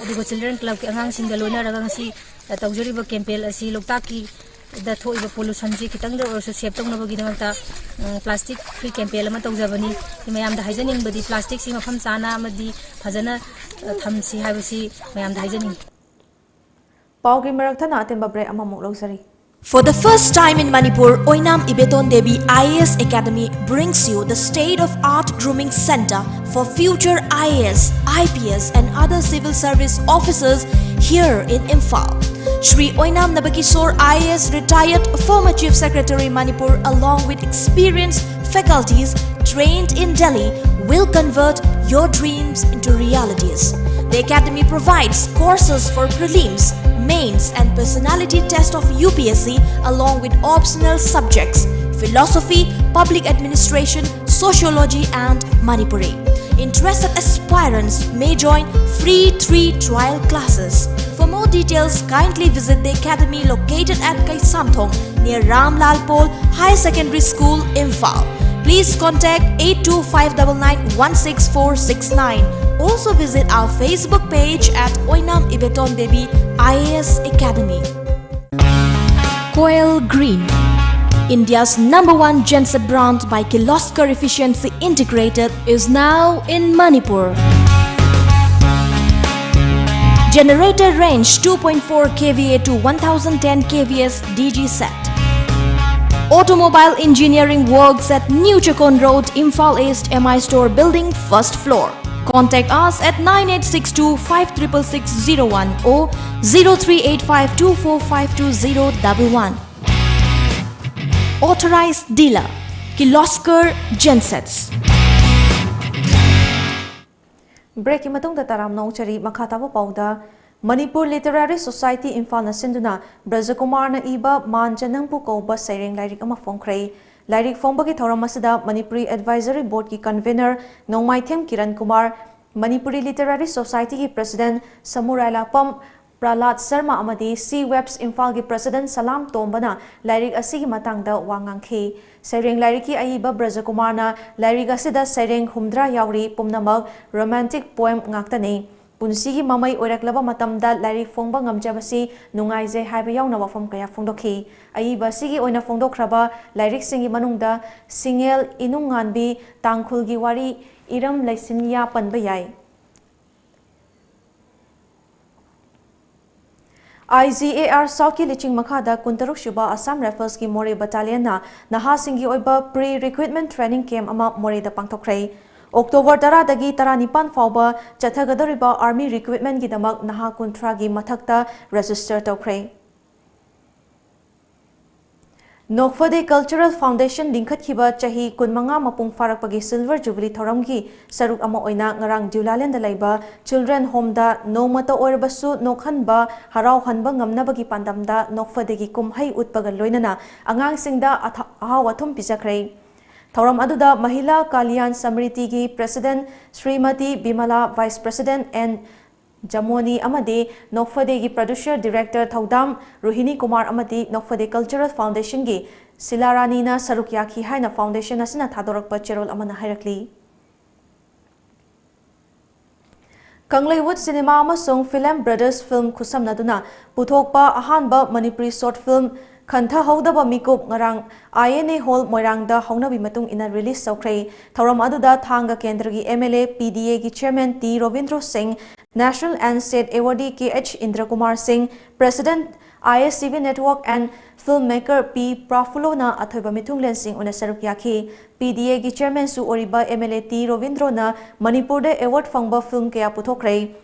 ꯑꯗꯨꯒ Children Clubꯀꯤ ꯑꯉꯥꯡꯁꯤꯡꯒ ꯂꯣꯏꯅꯔꯒ ꯉꯁꯤ, ꯑ, ꯇꯧꯖꯔꯤꯕ campaign ꯑꯁꯤ ꯂꯣꯛꯇꯥꯛꯀꯤꯗ ꯊꯣꯛꯏꯕ pollutionꯁꯤ ꯈꯤꯇꯪꯗ ꯑꯣꯏꯔꯁꯨ save ꯇꯧꯅꯕꯒꯤꯗꯃꯛꯇ, ꯎꯝ, plastic free campaign ꯑꯃ ꯇꯧꯖꯕꯅꯤ꯫ ꯁꯤ ꯃꯌꯥꯝꯗ ꯍꯥꯏꯖꯅꯤꯡꯕꯗꯤ plasticꯁꯤ ꯃꯐꯝ ꯆꯥꯅ ꯑꯃꯗꯤ ꯐꯖꯅ, ꯑ, ꯊꯝꯁꯤ ꯍꯥꯏꯕꯁꯤ ꯃꯌꯥꯝꯗ ꯍꯥꯏꯖꯅꯤꯡꯉꯤ꯫ ꯄꯥꯎꯒꯤ ꯃꯔꯛ ꯊꯠꯅ ꯑꯇꯦꯟꯕ break ꯑꯃꯃꯨꯛ ꯂꯧꯖꯔꯤ꯫ For the first time in Manipur, Oinam Ibeton Devi I A S Academy brings you the state-of-art grooming center for future I A S, I P S and other civil service officers here in Imphal. Shri Oinam Nabakishore I A S, retired former Chief Secretary Manipur, along with experienced faculties trained in Delhi, will convert your dreams into realities. The academy provides courses for prelims, mains and personality test of U P S C, along with optional subjects: philosophy, public administration, sociology and Manipuri. Interested aspirants may join free three trial classes. For more details, kindly visit the academy located at Kaisamthong near Ramlal Pol Higher Secondary School, Imphal. Please contact eight two five nine nine one six four six nine. Also visit our Facebook page at Oinam Ibeton Devi I A S Academy. Koel Green, India's number one genset brand by Kirloskar Efficiency Integrated, is now in Manipur. Generator range two point four K V A to one thousand ten K V S D G set. Automobile engineering works at New Chakon Road, Imphal East, M I Store Building, first floor. Contact us at nine eight six two five triple six zero one or zero three eight five two four five two zero double one. Authorized dealer, Kirloskar Gensets. Breakꯀꯤ ꯃꯇꯨꯡꯗ ꯇꯔꯥꯝꯅ ꯑꯣꯛꯆꯔꯤ꯫ ꯃꯈꯥ ꯇꯥꯕ ꯄꯥꯎꯗ, Manipur Literary Society ꯏꯝꯐꯥꯜꯅ ꯁꯤꯟꯗꯨꯅ ꯕ꯭ꯔꯖꯀꯨꯃꯥꯔꯅ ꯏꯕ ꯃꯥꯟ ꯆꯦ ꯅꯪꯕꯨ ꯀꯧꯕ ꯁꯩꯔꯦꯡ ꯂꯥꯏꯔꯤꯛ ꯑꯃ ꯐꯣꯡꯈ꯭ꯔꯦ꯫ ꯂꯥꯏꯔꯤꯛ ꯐꯣꯡꯕꯒꯤ ꯊꯧꯔꯝ ꯑꯁꯤꯗ ꯃꯅꯤꯄꯨꯔꯤ Advisory Boardꯀꯤ convener ꯅꯣꯡꯃꯥꯏꯊꯦꯝ ꯀꯤꯔꯟ ꯀꯨꯃꯥꯔ, ꯃꯅꯤꯄꯨꯔꯤ Literary Societyꯒꯤ president ꯁꯃꯨ ꯔꯥꯏꯂꯥꯛꯄꯝ, ꯄ꯭ꯔꯥꯂꯥꯗ ꯁꯔꯃ ꯑꯃꯗꯤ ꯁꯤ ꯋꯦꯕꯁ ꯏꯝꯐꯥꯜꯒꯤ ꯄ꯭ꯔꯁꯤꯗꯦꯟꯠ ꯁꯂꯥꯝ ꯇꯣꯝꯕꯅ ꯂꯥꯏꯔꯤꯛ ꯑꯁꯤꯒꯤ ꯃꯇꯥꯡꯗ ꯋꯥ ꯉꯥꯡꯈꯤ꯫ ꯁꯩꯔꯦꯡ ꯂꯥꯏꯔꯤꯛꯀꯤ ꯑꯏꯕ ꯕ꯭ꯔꯖꯀꯨꯃꯥꯔꯅ ꯂꯥꯏꯔꯤꯛ ꯑꯁꯤꯗ ꯁꯩꯔꯦꯡ ꯍꯨꯝꯗ꯭ꯔꯥ ꯌꯥꯎꯔꯤ, ꯄꯨꯝꯅꯃꯛ ꯔꯣꯃꯥꯟꯇꯤꯛ ꯄꯣꯏꯝ ꯉꯥꯛꯇꯅꯤ꯫ ꯄꯨꯟꯁꯤꯒꯤ ꯃꯃꯩ ꯑꯣꯏꯔꯛꯂꯕ ꯃꯇꯝꯗ ꯂꯥꯏꯔꯤꯛ ꯐꯣꯡꯕ ꯉꯝꯖꯕꯁꯤ ꯅꯨꯡꯉꯥꯏꯖꯩ ꯍꯥꯏꯕ ꯌꯥꯎꯅ ꯋꯥꯐꯝ ꯀꯌꯥ ꯐꯣꯡꯗꯣꯛꯈꯤ꯫ ꯑꯏꯕ ꯑꯁꯤꯒꯤ ꯑꯣꯏꯅ ꯐꯣꯡꯗꯣꯛꯈ꯭ꯔꯕ ꯂꯥꯏꯔꯤꯛꯁꯤꯡꯒꯤ ꯃꯅꯨꯡꯗ ꯁꯤꯡꯉꯦꯜ ꯏꯅꯨꯡꯉꯥꯟꯕꯤ, ꯇꯥꯡꯈꯨꯜꯒꯤ ꯋꯥꯔꯤ, ꯏꯔꯝ ꯂꯩꯁꯤꯟꯌꯥ ꯄꯟꯕ ꯌꯥꯏ꯫ ꯑꯥꯏ ꯖꯤ ꯑꯦ ꯑꯥꯔ ꯁꯥꯎꯠꯀꯤ ꯂꯨꯆꯤꯡ ꯃꯈꯥꯗ ꯀꯨꯟꯇꯔꯨꯛ ꯁꯨꯕ ꯑꯁꯥꯝ ꯔꯥꯏꯐꯜꯁꯀꯤ ꯃꯣꯔꯦ ꯕꯠꯇꯥꯂꯤꯌꯟꯅ ꯅꯍꯥꯁꯤꯡꯒꯤ ꯑꯣꯏꯕ ꯄ꯭ꯔꯤ ꯔꯤꯀ꯭ꯔꯨꯠꯃꯦꯟꯠ ꯇ꯭ꯔꯦꯅꯤꯡ ꯀꯦꯝꯞ ꯑꯃ ꯃꯣꯔꯦꯗ ꯄꯥꯡꯊꯣꯛꯈ꯭ꯔꯦ꯫ ꯑꯣꯛꯇꯣꯕꯔ ꯇꯔꯥꯗꯒꯤ ꯇꯔꯥꯅꯤꯄꯥꯟ ꯐꯥꯎꯕ ꯆꯠꯊꯒꯗꯧꯔꯤꯕ ꯑꯥꯔꯃꯤ ꯔꯤꯀ꯭ꯔꯨꯠꯃꯦꯟꯠꯀꯤꯗꯃꯛ ꯅꯍꯥ ꯀꯨꯟꯊ꯭ꯔꯥꯒꯤ ꯃꯊꯛꯇ ꯔꯦꯖꯤꯁꯇꯔ ꯇꯧꯈ꯭ꯔꯦ꯫ ꯅꯣꯛꯐꯗꯦ ꯀꯜꯆꯔꯦꯜ ꯐꯥꯎꯟꯗꯦꯁꯟ ꯂꯤꯡꯈꯠꯈꯤꯕ ꯆꯍꯤ ꯀꯨꯟꯃꯉꯥ ꯃꯄꯨꯡ ꯐꯥꯔꯛꯄꯒꯤ ꯁꯤꯜꯚꯔ ꯖꯨꯕꯤꯂꯤ ꯊꯧꯔꯝꯒꯤ ꯁꯔꯨꯛ ꯑꯃ ꯑꯣꯏꯅ ꯉꯔꯥꯡ ꯗ꯭ꯌꯨꯂꯥꯂꯦꯟꯗ ꯂꯩꯕ ꯆꯤꯜꯗ꯭ꯔꯦꯟ ꯍꯣꯝꯗ ꯅꯣꯡꯃꯇ ꯑꯣꯏꯔꯕꯁꯨ ꯅꯣꯛꯍꯟꯕ, ꯍꯔꯥꯎꯍꯟꯕ ꯉꯝꯅꯕꯒꯤ ꯄꯥꯟꯗꯝꯗ ꯅꯣꯛꯐꯗꯦꯒꯤ ꯀꯨꯝꯍꯩ ꯎꯠꯄꯒ ꯂꯣꯏꯅꯅ ꯑꯉꯥꯡꯁꯤꯡꯗ ꯑꯊ-, ꯑꯍꯥꯎ ꯑꯊꯨꯝ ꯄꯤꯖꯈ꯭ꯔꯦ꯫ ꯊꯧꯔꯝ ꯑꯗꯨꯗ ꯃꯍꯤꯂꯥ ꯀꯥꯂꯤꯌꯥꯟ ꯁꯃ꯭ꯔꯤꯇꯤꯒꯤ president Shrimati ꯕꯤꯃꯂꯥ, vice president and ꯖꯃꯣꯅꯤ ꯑꯃꯗꯤ ꯅꯣꯛꯐꯗꯦꯒꯤ ꯄ꯭ꯔꯗ꯭ꯌꯨꯁꯔ ꯗꯤꯔꯦꯛꯇꯔ ꯊꯧꯗꯥꯝ ꯔꯣꯍꯤꯅꯤ ꯀꯨꯃꯥꯔ ꯑꯃꯗꯤ ꯅꯣꯛꯐꯗꯦ ꯀꯜꯆꯔꯦꯜ ꯐꯥꯎꯟꯗꯦꯁꯟꯒꯤ ꯁꯤꯂꯥꯔꯥꯅꯤꯅ ꯁꯔꯨꯛ ꯌꯥꯈꯤ ꯍꯥꯏꯅ ꯐꯥꯎꯟꯗꯦꯁꯟ ꯑꯁꯤꯅ ꯊꯥꯗꯣꯔꯛꯄ ꯆꯦꯔꯣꯜ ꯑꯃꯅ ꯍꯥꯏꯔꯛꯂꯤ꯫ ꯀꯪꯂꯩꯋꯨꯠ ꯁꯤꯅꯦꯃꯥ ꯑꯃꯁꯨꯡ ꯐꯤꯂꯝ ꯕ꯭ꯔꯗꯔꯁ ꯐꯤꯜꯝ ꯈꯨꯠꯁꯝꯅꯗꯨꯅ ꯄꯨꯊꯣꯛꯄ ꯑꯍꯥꯟꯕ ꯃꯅꯤꯄꯨꯔꯤ ꯁꯣꯔꯠ ꯐꯤꯜꯝ ꯈꯟꯊꯍꯧꯗꯕ ꯃꯤꯀꯨꯞ ꯉꯔꯥꯡ ꯑꯥꯏ ꯑꯦꯟ ꯑꯦ ꯍꯣꯜ ꯃꯣꯏꯔꯥꯡꯗ ꯍꯧꯅꯕꯤ ꯃꯇꯨꯡ ꯏꯟꯅ ꯔꯤꯂꯤꯖ ꯇꯧꯈ꯭ꯔꯦ꯫ ꯊꯧꯔꯝ ꯑꯗꯨꯗ ꯊꯥꯡꯒ ꯀꯦꯟꯗ꯭ꯔꯒꯤ ꯑꯦꯝ ꯑꯦꯜ ꯑꯦ, ꯄꯤ ꯗꯤ ꯑꯦꯒꯤ chairman T Robindro Singh, national and state awardee K H Indrakumar Singh, president I S C V network and film maker P ꯄ꯭ꯔꯥꯐꯨꯂꯣꯅ ꯑꯊꯣꯏꯕ ꯃꯤꯊꯨꯡꯂꯦꯟꯁꯤꯡ ꯑꯣꯏꯅ ꯁꯔꯨꯛ ꯌꯥꯈꯤ꯫ ꯄꯤ ꯗꯤ ꯑꯦꯒꯤ ꯆꯤꯌꯔꯃꯦꯟꯁꯨ ꯑꯣꯏꯔꯤꯕ ꯑꯦꯝ ꯑꯦꯜ ꯑꯦ ꯇꯤ ꯔꯣꯕꯤꯟꯗ꯭ꯔꯣꯅ ꯃꯅꯤꯄꯨꯔꯗ ꯑꯦꯋꯥꯔꯗ ꯐꯪꯕ ꯐꯤꯜꯝ ꯀꯌꯥ ꯄꯨꯊꯣꯛꯈ꯭ꯔꯦ꯫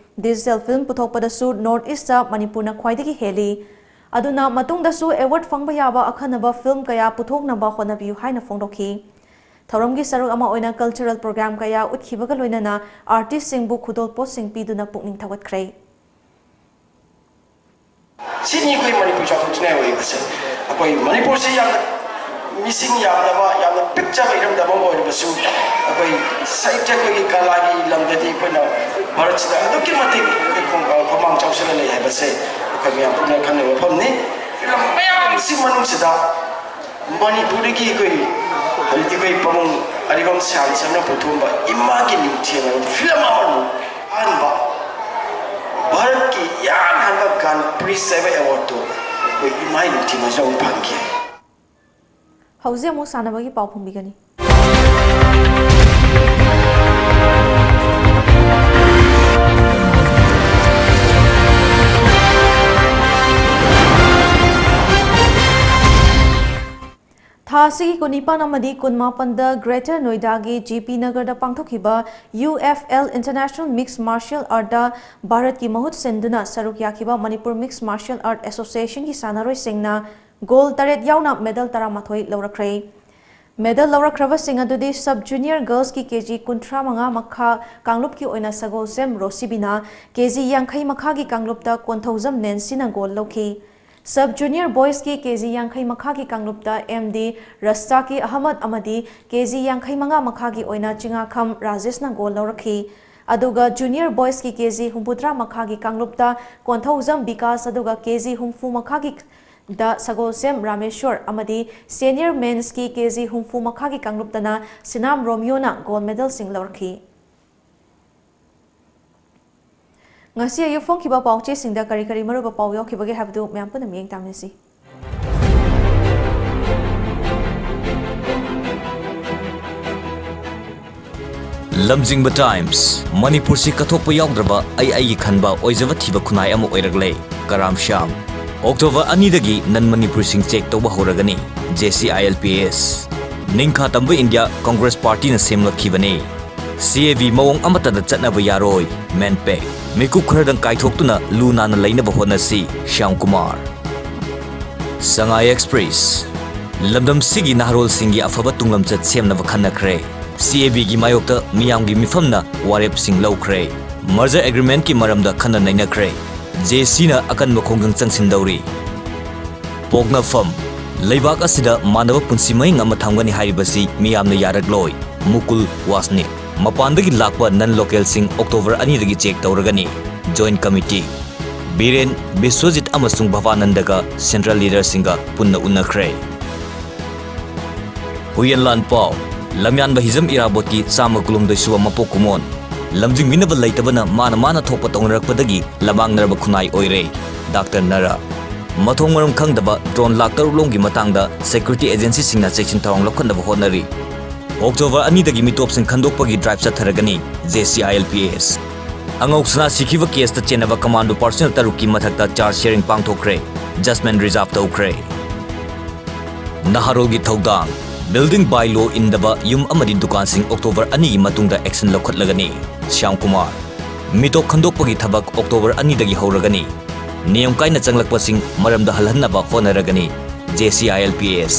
ꯗꯤꯖꯤꯇꯦꯜ ꯐꯤꯜꯝ ꯄꯨꯊꯣꯛꯄꯗꯁꯨ ꯅꯣꯔꯠ ꯏꯁꯇ ꯃꯅꯤꯄꯨꯔꯅ ꯈ꯭ꯋꯥꯏꯗꯒꯤ ꯍꯦꯜꯂꯤ꯫ ꯑꯗꯨꯅ ꯃꯇꯨꯡꯗꯁꯨ ꯑꯦꯋꯥꯔꯗ ꯐꯪꯕ ꯌꯥꯕ ꯑꯈꯟꯅꯕ ꯐꯤꯜꯝ ꯀꯌꯥ ꯄꯨꯊꯣꯛꯅꯕ ꯍꯣꯠꯅꯕꯤꯌꯨ ꯍꯥꯏꯅ ꯐꯣꯡꯗꯣꯛꯈꯤ꯫ ꯊꯧꯔꯝꯒꯤ ꯁꯔꯨꯛ ꯑꯃ ꯑꯣꯏꯅ ꯀꯜꯆꯔꯦꯜ ꯄ꯭ꯔꯣꯒ꯭ꯔꯥꯝ ꯀꯌꯥ ꯎꯠꯈꯤꯕꯒ ꯂꯣꯏꯅꯅ ꯑꯥꯔꯇꯤꯁꯁꯤꯡꯕꯨ ꯈꯨꯗꯣꯜꯄꯣꯠꯁꯤꯡ ꯄꯤꯗꯨꯅ ꯄꯨꯛꯅꯤꯡ ꯊꯧꯒꯠꯈ꯭ꯔꯦ꯫ ꯁꯤꯅꯤ ꯑꯩꯈꯣꯏ ꯃꯅꯤꯄꯨꯔ ꯆꯥꯎꯊꯣꯛꯆꯅꯤꯡꯉꯥꯏ ꯑꯣꯏꯔꯤꯕꯁꯦ꯫ ꯑꯩꯈꯣꯏ ꯃꯅꯤꯄꯨꯔꯁꯤ ꯌꯥꯝꯅ ꯃꯤꯁꯤꯡ ꯌꯥꯝꯗꯕ, ꯌꯥꯝꯅ ꯄꯤꯛꯆꯕ ꯏꯔꯝꯗꯝ ꯑꯃ ꯑꯣꯏꯔꯕꯁꯨ, ꯑꯩꯈꯣꯏ ꯁꯥꯍꯤꯇ꯭ꯌ, ꯑꯩꯈꯣꯏꯒꯤ ꯀꯂꯥꯒꯤ ꯂꯝꯗꯗꯤ ꯑꯩꯈꯣꯏꯅ ꯚꯥꯔꯠꯁꯤꯗ ꯑꯗꯨꯛꯀꯤ ꯃꯇꯤꯛ ꯑꯩꯈꯣꯏ ꯈꯣꯡ-, ꯈꯣꯡꯃꯥꯡ ꯆꯥꯎꯁꯤꯜꯂ ꯂꯩ ꯍꯥꯏꯕꯁꯦ ꯃꯌꯥꯝ ꯄꯨꯝꯅꯃꯛ ꯈꯪꯅꯕ ꯃꯐꯝꯅꯤ꯫ ꯐꯤꯂꯝ ꯃꯌꯥꯝꯁꯤ ꯃꯅꯨꯡꯁꯤꯗ ꯃꯅꯤꯄꯨꯔꯗꯒꯤ ꯑꯩꯈꯣꯏ ꯍꯧꯖꯤꯛꯇꯤ ꯑꯩꯈꯣꯏ ꯄꯥꯕꯨꯡ ꯑꯔꯤꯕꯝ ꯁ꯭ꯌꯥꯝꯆꯟꯗ꯭ꯔ ꯄꯨꯊꯣꯛꯑꯝꯕ ꯏꯃꯥꯒꯤ ꯅꯤꯡꯊꯦꯝ ꯍꯥꯏꯕ ꯐꯤꯂꯝ ꯑꯃꯅꯤ꯫ ꯑꯍꯥꯟꯕ ꯚꯥꯔꯠꯀꯤ ꯏꯍꯥꯟ ꯍꯥꯟꯕ ꯒ꯭ꯔꯥꯟ ꯄ꯭ꯔꯤ ꯍꯥꯏꯕ ꯑꯦꯋꯥꯔꯗꯇꯨ ꯑꯩꯈꯣꯏ ꯏꯃꯥꯒꯤ ꯅꯤꯡꯊꯦꯝ ꯑꯁꯤꯗ ꯑꯃꯨꯛ ꯐꯪꯈꯤ꯫ ꯍꯧꯖꯤꯛ ꯑꯃꯨꯛ ꯁꯥꯟꯅꯕꯒꯤ ꯄꯥꯎ ꯐꯣꯡꯕꯤꯒꯅꯤ꯫ ꯊꯥ ꯑꯁꯤꯒꯤ ꯀꯨꯟꯅꯤꯄꯥꯟ ꯑꯃꯗꯤ ꯀꯨꯟꯃꯥꯄꯟꯗ Greater Noida ꯒꯤ G P Nagar ꯗ ꯄꯥꯡꯊꯣꯛꯈꯤꯕ U F L International Mixed Martial Art ꯇ ꯚꯥꯔꯠꯀꯤ ꯃꯍꯨꯠ ꯁꯤꯟꯗꯨꯅ ꯁꯔꯨꯛ ꯌꯥꯈꯤꯕ Manipur Mixed Martial Art Association ꯒꯤ ꯁꯥꯟꯅꯔꯣꯏꯁꯤꯡꯅ ꯒꯣꯜ ꯇꯔꯦꯠ ꯌꯥꯎꯅ ꯃꯦꯗꯜ ꯇꯔꯥꯃꯥꯊꯣꯏ ꯂꯧꯔꯛꯈ꯭ꯔꯦ꯫ ꯃꯦꯗꯜ ꯂꯧꯔꯛꯈ꯭ꯔꯕꯁꯤꯡ ꯑꯗꯨꯗꯤ Sub Junior Girls ꯀꯤ K G ꯀꯨꯟꯊ꯭ꯔꯥ ꯃꯉꯥ ꯃꯈꯥ ꯀꯥꯡꯂꯨꯞꯀꯤ ꯑꯣꯏꯅ ꯁꯒꯣꯜꯁꯦꯝ ꯔꯣꯁꯤꯕꯤꯅꯥ, K G ꯌꯥꯡꯈꯩ ꯃꯈꯥꯒꯤ ꯀꯥꯡꯂꯨꯞꯇ ꯀꯣꯟꯊꯧꯖꯝ ꯅꯦꯟꯁꯤꯅ ꯒꯣꯜ ꯂꯧꯈꯤ꯫ Sub Junior Boys ꯀꯤ K G ꯌꯥꯡꯈꯩ ꯃꯈꯥꯒꯤ ꯀꯥꯡꯂꯨꯞꯇ M D ꯔꯁꯇꯥꯀꯤ ꯑꯍꯃꯗ ꯑꯃꯗꯤ K G ꯌꯥꯡꯈꯩ ꯃꯉꯥ ꯃꯈꯥꯒꯤ ꯑꯣꯏꯅ ꯆꯤꯉꯥꯈꯝ ꯔꯥꯖꯦꯁꯅ ꯒꯣꯜ ꯂꯧꯔꯛꯈꯤ꯫ ꯑꯗꯨꯒ Junior Boys ꯀꯤ K G ꯍꯨꯝꯐꯨꯇꯔꯥ ꯃꯈꯥꯒꯤ ꯀꯥꯡꯂꯨꯞꯇ ꯀꯣꯟꯊꯧꯖꯝ ꯕꯤꯀꯥꯁ ꯑꯗꯨꯒ K G ꯍꯨꯝꯐꯨ ꯃꯈꯥꯒꯤ ꯗ ꯁꯒꯣꯜꯁꯦꯝ ꯔꯥꯃꯦꯁꯣꯔ ꯑꯃꯗꯤ Senior Men's ꯀꯤ K G ꯍꯨꯝꯐꯨ ꯃꯈꯥꯒꯤ ꯀꯥꯡꯂꯨꯞꯇꯅ ꯁꯤꯅꯥꯝ ꯔꯣꯃꯤꯌꯣꯅ ꯒꯣꯜ ꯃꯦꯗꯜꯁꯤꯡ ꯂꯧꯔꯛꯈꯤ꯫ ꯉꯁꯤ ꯑꯌꯨꯛ ꯐꯣꯡꯈꯤꯕ ꯄꯥꯎꯆꯦꯁꯤꯡꯗ ꯀꯔꯤ ꯀꯔꯤ ꯃꯔꯨꯑꯣꯏꯕ ꯄꯥꯎ ꯌꯥꯎꯈꯤꯕꯒꯦ ꯍꯥꯏꯕꯗꯨ ꯃꯌꯥꯝ ꯄꯨꯟꯅ ꯃꯤꯠꯌꯦꯡ ꯇꯥꯃꯤꯟꯅꯁꯤ꯫ ꯂꯝꯖꯤꯡꯕ Times, ꯃꯅꯤꯄꯨꯔꯁꯤ ꯀꯠꯊꯣꯛꯄ ꯌꯥꯎꯗ꯭ꯔꯕ ꯑꯩ ꯑꯩꯒꯤ ꯈꯟꯕ ꯑꯣꯏꯖꯕ ꯊꯤꯕ ꯈꯨꯟꯅꯥꯏ ꯑꯃ ꯑꯣꯏꯔꯛꯂꯦ꯫ ꯀꯔꯥꯝ ꯁ꯭ꯌꯥꯝ꯫ October ꯑꯅꯤꯗꯒꯤ non Manipurꯁꯤꯡ check ꯇꯧꯕ ꯍꯧꯔꯒꯅꯤ꯫ J C I L P S꯫ ꯅꯤꯡꯈꯥ ꯇꯝꯕ India Congress Partyꯅ ꯁꯦꯝꯂꯛꯈꯤꯕꯅꯤ꯫ C A B ꯃꯑꯣꯡ ꯑꯃꯠꯇꯗ ꯆꯠꯅꯕ ꯌꯥꯔꯣꯏ꯫ ꯃꯦꯟꯄꯦꯛ꯫ ꯃꯤꯀꯨꯞ ꯈꯔꯗꯪ ꯀꯥꯏꯊꯣꯛꯇꯨꯅ ꯂꯨ ꯅꯥꯟꯅ ꯂꯩꯅꯕ ꯍꯣꯠꯅꯁꯤ꯫ ꯁ꯭ꯌꯥꯝ ꯀꯨꯃꯥꯔ꯫ ꯁꯉꯥꯏ Express꯫ ꯂꯝꯗꯝꯁꯤꯒꯤ ꯅꯍꯥꯔꯣꯜꯁꯤꯡꯒꯤ ꯑꯐꯕ ꯇꯨꯡꯂꯝꯆꯠ ꯁꯦꯝꯅꯕ ꯈꯟꯅꯈ꯭ꯔꯦ꯫ C A Bꯒꯤ ꯃꯥꯌꯣꯛꯇ ꯃꯤꯌꯥꯝꯒꯤ ꯃꯤꯐꯝꯅ ꯋꯥꯔꯦꯞꯁꯤꯡ ꯂꯧꯈ꯭ꯔꯦ꯫ Merger Agreementꯀꯤ ꯃꯔꯝꯗ ꯈꯟꯅ ꯅꯩꯅꯈ꯭ꯔꯦ꯫ J Cꯅ ꯑꯀꯟꯕ ꯈꯣꯡꯖꯪ ꯆꯪꯁꯤꯟꯗꯧꯔꯤ꯫ ꯄꯣꯛꯅꯐꯝ꯫ ꯂꯩꯕꯥꯛ ꯑꯁꯤꯗ ꯃꯥꯟꯅꯕ ꯄꯨꯟꯁꯤ ꯃꯍꯤꯡ ꯑꯃ ꯊꯝꯒꯅꯤ ꯍꯥꯏꯔꯤꯕꯁꯤ ꯃꯤꯌꯥꯝꯅ ꯌꯥꯔꯛꯂꯣꯏ꯫ ꯃꯨꯀꯨꯜ ꯋꯥꯁꯅꯤꯛ꯫ ꯃꯄꯥꯟꯗꯒꯤ ꯂꯥꯛꯄ non localꯁꯤꯡ October ꯑꯅꯤꯗꯒꯤ check ꯇꯧꯔꯒꯅꯤ꯫ Joint Committee꯫ Biren, Biswajit ꯑꯃꯁꯨꯡ ꯚꯕꯥꯅꯟꯗꯒ central leaderꯁꯤꯡꯒ ꯄꯨꯟꯅ ꯎꯅꯈ꯭ꯔꯦ꯫ ꯍꯨꯏꯌꯦꯟꯂꯥꯟ ꯄꯥꯎ꯫ ꯂꯝꯌꯥꯟꯕ ꯍꯤꯖꯝ ꯏꯔꯥꯕꯣꯠꯀꯤ ꯆꯥꯝꯃ ꯀꯨꯟꯍꯨꯝꯗꯣꯏ ꯁꯨꯕ ꯃꯄꯣꯛ ꯀꯨꯝꯑꯣꯟ꯫ ꯂꯝꯖꯤꯡꯕꯤꯅꯕ ꯂꯩꯇꯕꯅ ꯃꯥꯅ ꯃꯥꯅ ꯊꯣꯛꯄ ꯇꯧꯅꯔꯛꯄꯗꯒꯤ ꯂꯃꯥꯡꯅꯔꯕ ꯈꯨꯟꯅꯥꯏ ꯑꯣꯏꯔꯦ꯫ ꯗꯥꯛꯇꯔ ꯅꯔꯥ꯫ ꯃꯊꯣꯡ ꯃꯔꯝ ꯈꯪꯗꯕ drone ꯂꯥꯈ ꯇꯔꯨꯛ ꯂꯣꯝꯒꯤ ꯃꯇꯥꯡꯗ security agencyꯁꯤꯡꯅ ꯆꯦꯛꯁꯤꯟ ꯊꯧꯔꯥꯡ ꯂꯧꯈꯠꯅꯕ ꯍꯣꯠꯅꯔꯤ꯫ ꯑꯣꯛꯇꯣꯕꯔ ꯑꯅꯤꯗꯒꯤ ꯃꯤꯇꯣꯞꯁꯤꯡ ꯈꯟꯗꯣꯛꯄꯒꯤ drive ꯆꯠꯊꯔꯒꯅꯤ, JCILPS꯫ ꯑꯉꯧ ꯁꯅꯥ ꯁꯤꯈꯤꯕ caseꯇ ꯆꯦꯟꯅꯕ commando personnel ꯇꯔꯨꯛꯀꯤ ꯃꯊꯛꯇ charge hearing ꯄꯥꯡꯊꯣꯛꯈ꯭ꯔꯦ, judgement reserve ꯇꯧꯈ꯭ꯔꯦ꯫ ꯅꯍꯥꯔꯣꯜꯒꯤ ꯊꯧꯗꯥꯡ꯫ Building by law ꯏꯟꯗꯕ ꯌꯨꯝ ꯑꯃꯗꯤ ꯗꯨꯀꯥꯟꯁꯤꯡ ꯑꯣꯛꯇꯣꯕꯔ ꯑꯅꯤꯒꯤ ꯃꯇꯨꯡꯗ action ꯂꯧꯈꯠꯂꯒꯅꯤ, ꯁ꯭ꯌꯥꯝ ꯀꯨꯃꯥꯔ꯫ ꯃꯤꯇꯣꯞ ꯈꯟꯗꯣꯛꯄꯒꯤ ꯊꯕꯛ ꯑꯣꯛꯇꯣꯕꯔ ꯑꯅꯤꯗꯒꯤ ꯍꯧꯔꯒꯅꯤ꯫ ꯅꯤꯌꯝ ꯀꯥꯏꯅ ꯆꯪꯂꯛꯄꯁꯤꯡ ꯃꯔꯝꯗ ꯍꯜꯍꯟꯅꯕ ꯍꯣꯠꯅꯔꯒꯅꯤ, JCILPS꯫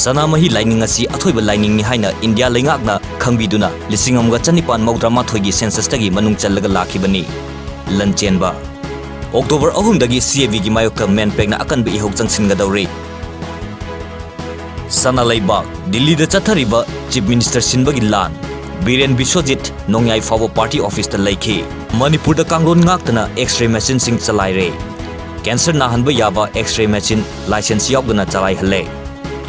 ꯁꯅꯥꯃꯍꯤ ꯂꯥꯏꯅꯤꯡ ꯑꯁꯤ ꯑꯊꯣꯏꯕ ꯂꯥꯏꯅꯤꯡꯅꯤ ꯍꯥꯏꯅ ꯏꯟꯗꯤꯌꯥ ꯂꯩꯉꯥꯛꯅ ꯈꯪꯕꯤꯗꯨꯅ ꯂꯤꯁꯤꯡ ꯑꯃꯒ ꯆꯅꯤꯄꯥꯟ ꯃꯧꯗ꯭ꯔꯥ ꯃꯥꯊꯣꯏꯒꯤ censusꯇꯒꯤ ꯃꯅꯨꯡ ꯆꯜꯂꯒ ꯂꯥꯛꯈꯤꯕꯅꯤ꯫ ꯂꯟꯆꯦꯟꯕ꯫ ꯑꯣꯛꯇꯣꯕꯔ ꯑꯍꯨꯝꯗꯒꯤ CAVꯒꯤ ꯃꯥꯌꯣꯛꯇ MANPACꯅ ꯑꯀꯟꯕ ꯏꯍꯧ ꯆꯪꯁꯤꯟꯒꯗꯧꯔꯤ꯫ ꯁꯅꯥ ꯂꯩꯕꯥꯛ꯫ ꯗꯤꯜꯂꯤꯗ ꯆꯠꯊꯔꯤꯕ Chief Minister ꯁꯤꯟꯕꯒꯤ ꯂꯥꯟ꯫ ꯕꯤꯔꯦꯟ ꯕꯤꯁ꯭ꯋꯖꯤꯠ ꯅꯣꯡꯌꯥꯏ ꯐꯥꯎꯕ party officeꯇ ꯂꯩꯈꯤ꯫ ꯃꯅꯤꯄꯨꯔꯗ ꯀꯥꯡꯂꯣꯟ ꯉꯥꯛꯇꯅ X-ray machineꯁꯤꯡ ꯆꯂꯥꯏꯔꯦ꯫ Cancer ꯅꯥꯍꯟꯕ ꯌꯥꯕ X-ray machine licence ꯌꯥꯎꯗꯅ ꯆꯂꯥꯏꯍꯜꯂꯦ꯫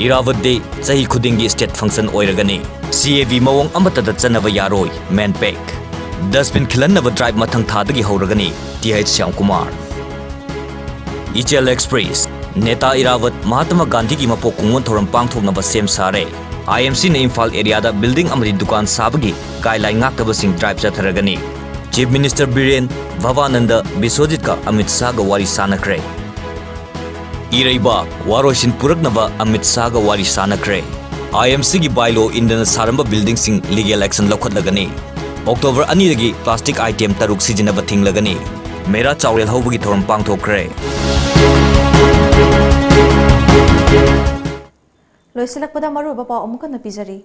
ꯏꯔꯥꯕꯠ Day ꯆꯍꯤ ꯈꯨꯗꯤꯡꯒꯤ state function ꯑꯣꯏꯔꯒꯅꯤ꯫ CAV ꯃꯑꯣꯡ ꯑꯃꯠꯇꯗ ꯆꯠꯅꯕ ꯌꯥꯔꯣꯏ, MANPAC꯫ Dustbin ꯈꯤꯜꯍꯟꯅꯕ drive ꯃꯊꯪ ꯊꯥꯗꯒꯤ ꯍꯧꯔꯒꯅꯤ, TH ꯁ꯭ꯌꯥꯝ ꯀꯨꯃꯥꯔ꯫ ꯏꯆꯦꯜ Express꯫ ꯅꯦꯇꯥ ꯏꯔꯥꯕꯠ ꯃꯍꯥꯇꯃꯥ ꯒꯥꯟꯙꯤꯒꯤ ꯃꯄꯣꯛ ꯀꯨꯝꯑꯣꯟ ꯊꯧꯔꯝ ꯄꯥꯡꯊꯣꯛꯅꯕ ꯁꯦꯝ ꯁꯥꯔꯦ꯫ IMCꯅ ꯏꯝꯐꯥꯜ areaꯗ building ꯑꯃꯗꯤ ꯗꯨꯀꯥꯟ ꯁꯥꯕꯒꯤ guideline ꯉꯥꯛꯇꯕꯁꯤꯡ drive ꯆꯠꯊꯔꯒꯅꯤ꯫ Chief Minister Biren, ꯚꯕꯥꯅꯟꯗ, ꯕꯤꯁ꯭ꯋꯖꯤꯠꯀ Amit ꯁꯥꯍꯒ ꯋꯥꯔꯤ ꯁꯥꯅꯈ꯭ꯔꯦ꯫ ꯏꯔꯩꯕꯥꯛ꯫ ꯋꯥꯔꯣꯏꯁꯤꯟ ꯄꯨꯔꯛꯅꯕ ꯑꯃꯤꯠ ꯁꯥꯍꯒ ꯋꯥꯔꯤ ꯁꯥꯅꯈ꯭ꯔꯦ꯫ IMCꯒꯤ by law ꯏꯟꯗꯅ ꯁꯥꯔꯝꯕ buildingꯁꯤꯡ legal action ꯂꯧꯈꯠꯂꯒꯅꯤ꯫ ꯑꯣꯛꯇꯣꯕꯔ ꯑꯅꯤꯗꯒꯤ plastic item ꯇꯔꯨꯛ ꯁꯤꯖꯤꯟꯅꯕ ꯊꯤꯡꯂꯒꯅꯤ꯫ ꯃꯦꯔꯥ ꯆꯥꯎꯔꯦꯜ ꯍꯧꯕꯒꯤ ꯊꯧꯔꯝ ꯄꯥꯡꯊꯣꯛꯈ꯭ꯔꯦ꯫ ꯂꯣꯏꯁꯤꯜꯂꯛꯄꯗ ꯃꯔꯨꯑꯣꯏꯕ ꯄꯥꯎ ꯑꯃꯨꯛ ꯍꯟꯅ ꯄꯤꯖꯔꯤ꯫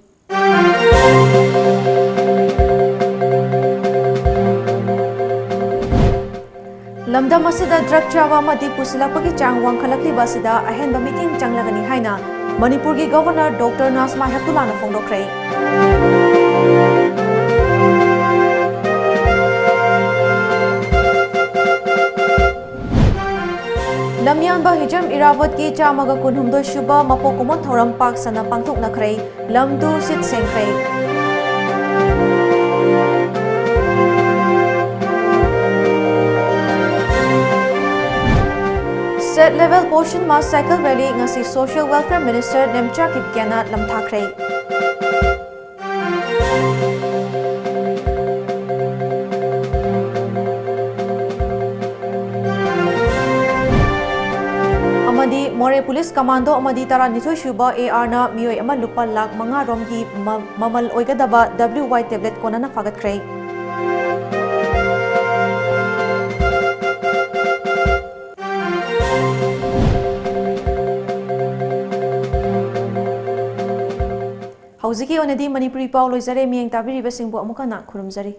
ꯂꯝꯗꯝ ꯑꯁꯤꯗ drug ꯆꯥꯕ ꯑꯃꯗꯤ ꯄꯨꯁꯤꯜꯂꯛꯄꯒꯤ ꯆꯥꯡ ꯋꯥꯡꯈꯠꯂꯛꯂꯤꯕ ꯑꯁꯤꯗ ꯑꯍꯦꯟꯕ ꯃꯤꯠꯌꯦꯡ ꯆꯪꯂꯒꯅꯤ ꯍꯥꯏꯅ ꯃꯅꯤꯄꯨꯔꯒꯤ Governor Doctor ꯅꯥꯖꯃꯥ ꯍꯦꯞꯇꯨꯂꯥꯅ ꯐꯣꯡꯗꯣꯛꯈ꯭ꯔꯦ꯫ ꯃꯤꯌꯥꯝꯕ ꯍꯤꯖꯝ ꯏꯔꯥꯕꯣꯠꯀꯤ ꯆꯥꯝꯃꯒ ꯀꯨꯟꯍꯨꯝꯗꯣꯏ ꯁꯨꯕ ꯃꯄꯣꯛ ꯀꯨꯝꯑꯣꯟ ꯊꯧꯔꯝ ꯄꯥꯛ ꯁꯟꯅ ꯄꯥꯡꯊꯣꯛꯅꯈ꯭ꯔꯦ꯫ ꯂꯝꯗꯨ ꯁꯤꯠ ꯁꯦꯡꯈ꯭ꯔꯦ꯫ State Level Poshan Maah Cycle Rally ꯉꯁꯤ Social Welfare Minister ꯅꯦꯝꯆꯥ ꯀꯤꯞꯒꯦꯅ ꯂꯝꯊꯥꯈ꯭ꯔꯦ꯫ ꯑꯃꯗꯤ ꯃꯣꯔꯦ ꯄꯨꯂꯤꯁ ꯀꯃꯥꯟꯗꯣ ꯑꯃꯗꯤ ꯇꯔꯥꯅꯤꯊꯣꯏ ꯁꯨꯕ ꯑꯦ ꯑꯥꯔꯅ ꯃꯤꯑꯣꯏ ꯑꯃ ꯂꯨꯄꯥ ꯂꯥꯈ ꯃꯉꯥ ꯔꯣꯝꯒꯤ ꯃ-, ꯃꯃꯜ ꯑꯣꯏꯒꯗꯕ W Y tablet ꯀꯣꯟꯅꯅ ꯐꯥꯒꯠꯈ꯭ꯔꯦ꯫ ꯍꯧꯖꯤꯛꯀꯤ ꯑꯣꯏꯅꯗꯤ ꯃꯅꯤꯄꯨꯔꯤ ꯄꯥꯎ ꯂꯣꯏꯖꯔꯦ꯫ ꯃꯤꯠꯌꯦꯡ ꯇꯥꯕꯤꯔꯤꯕꯁꯤꯡꯕꯨ ꯑꯃꯨꯛ ꯍꯟꯅ ꯈꯨꯔꯨꯝꯖꯔꯤ꯫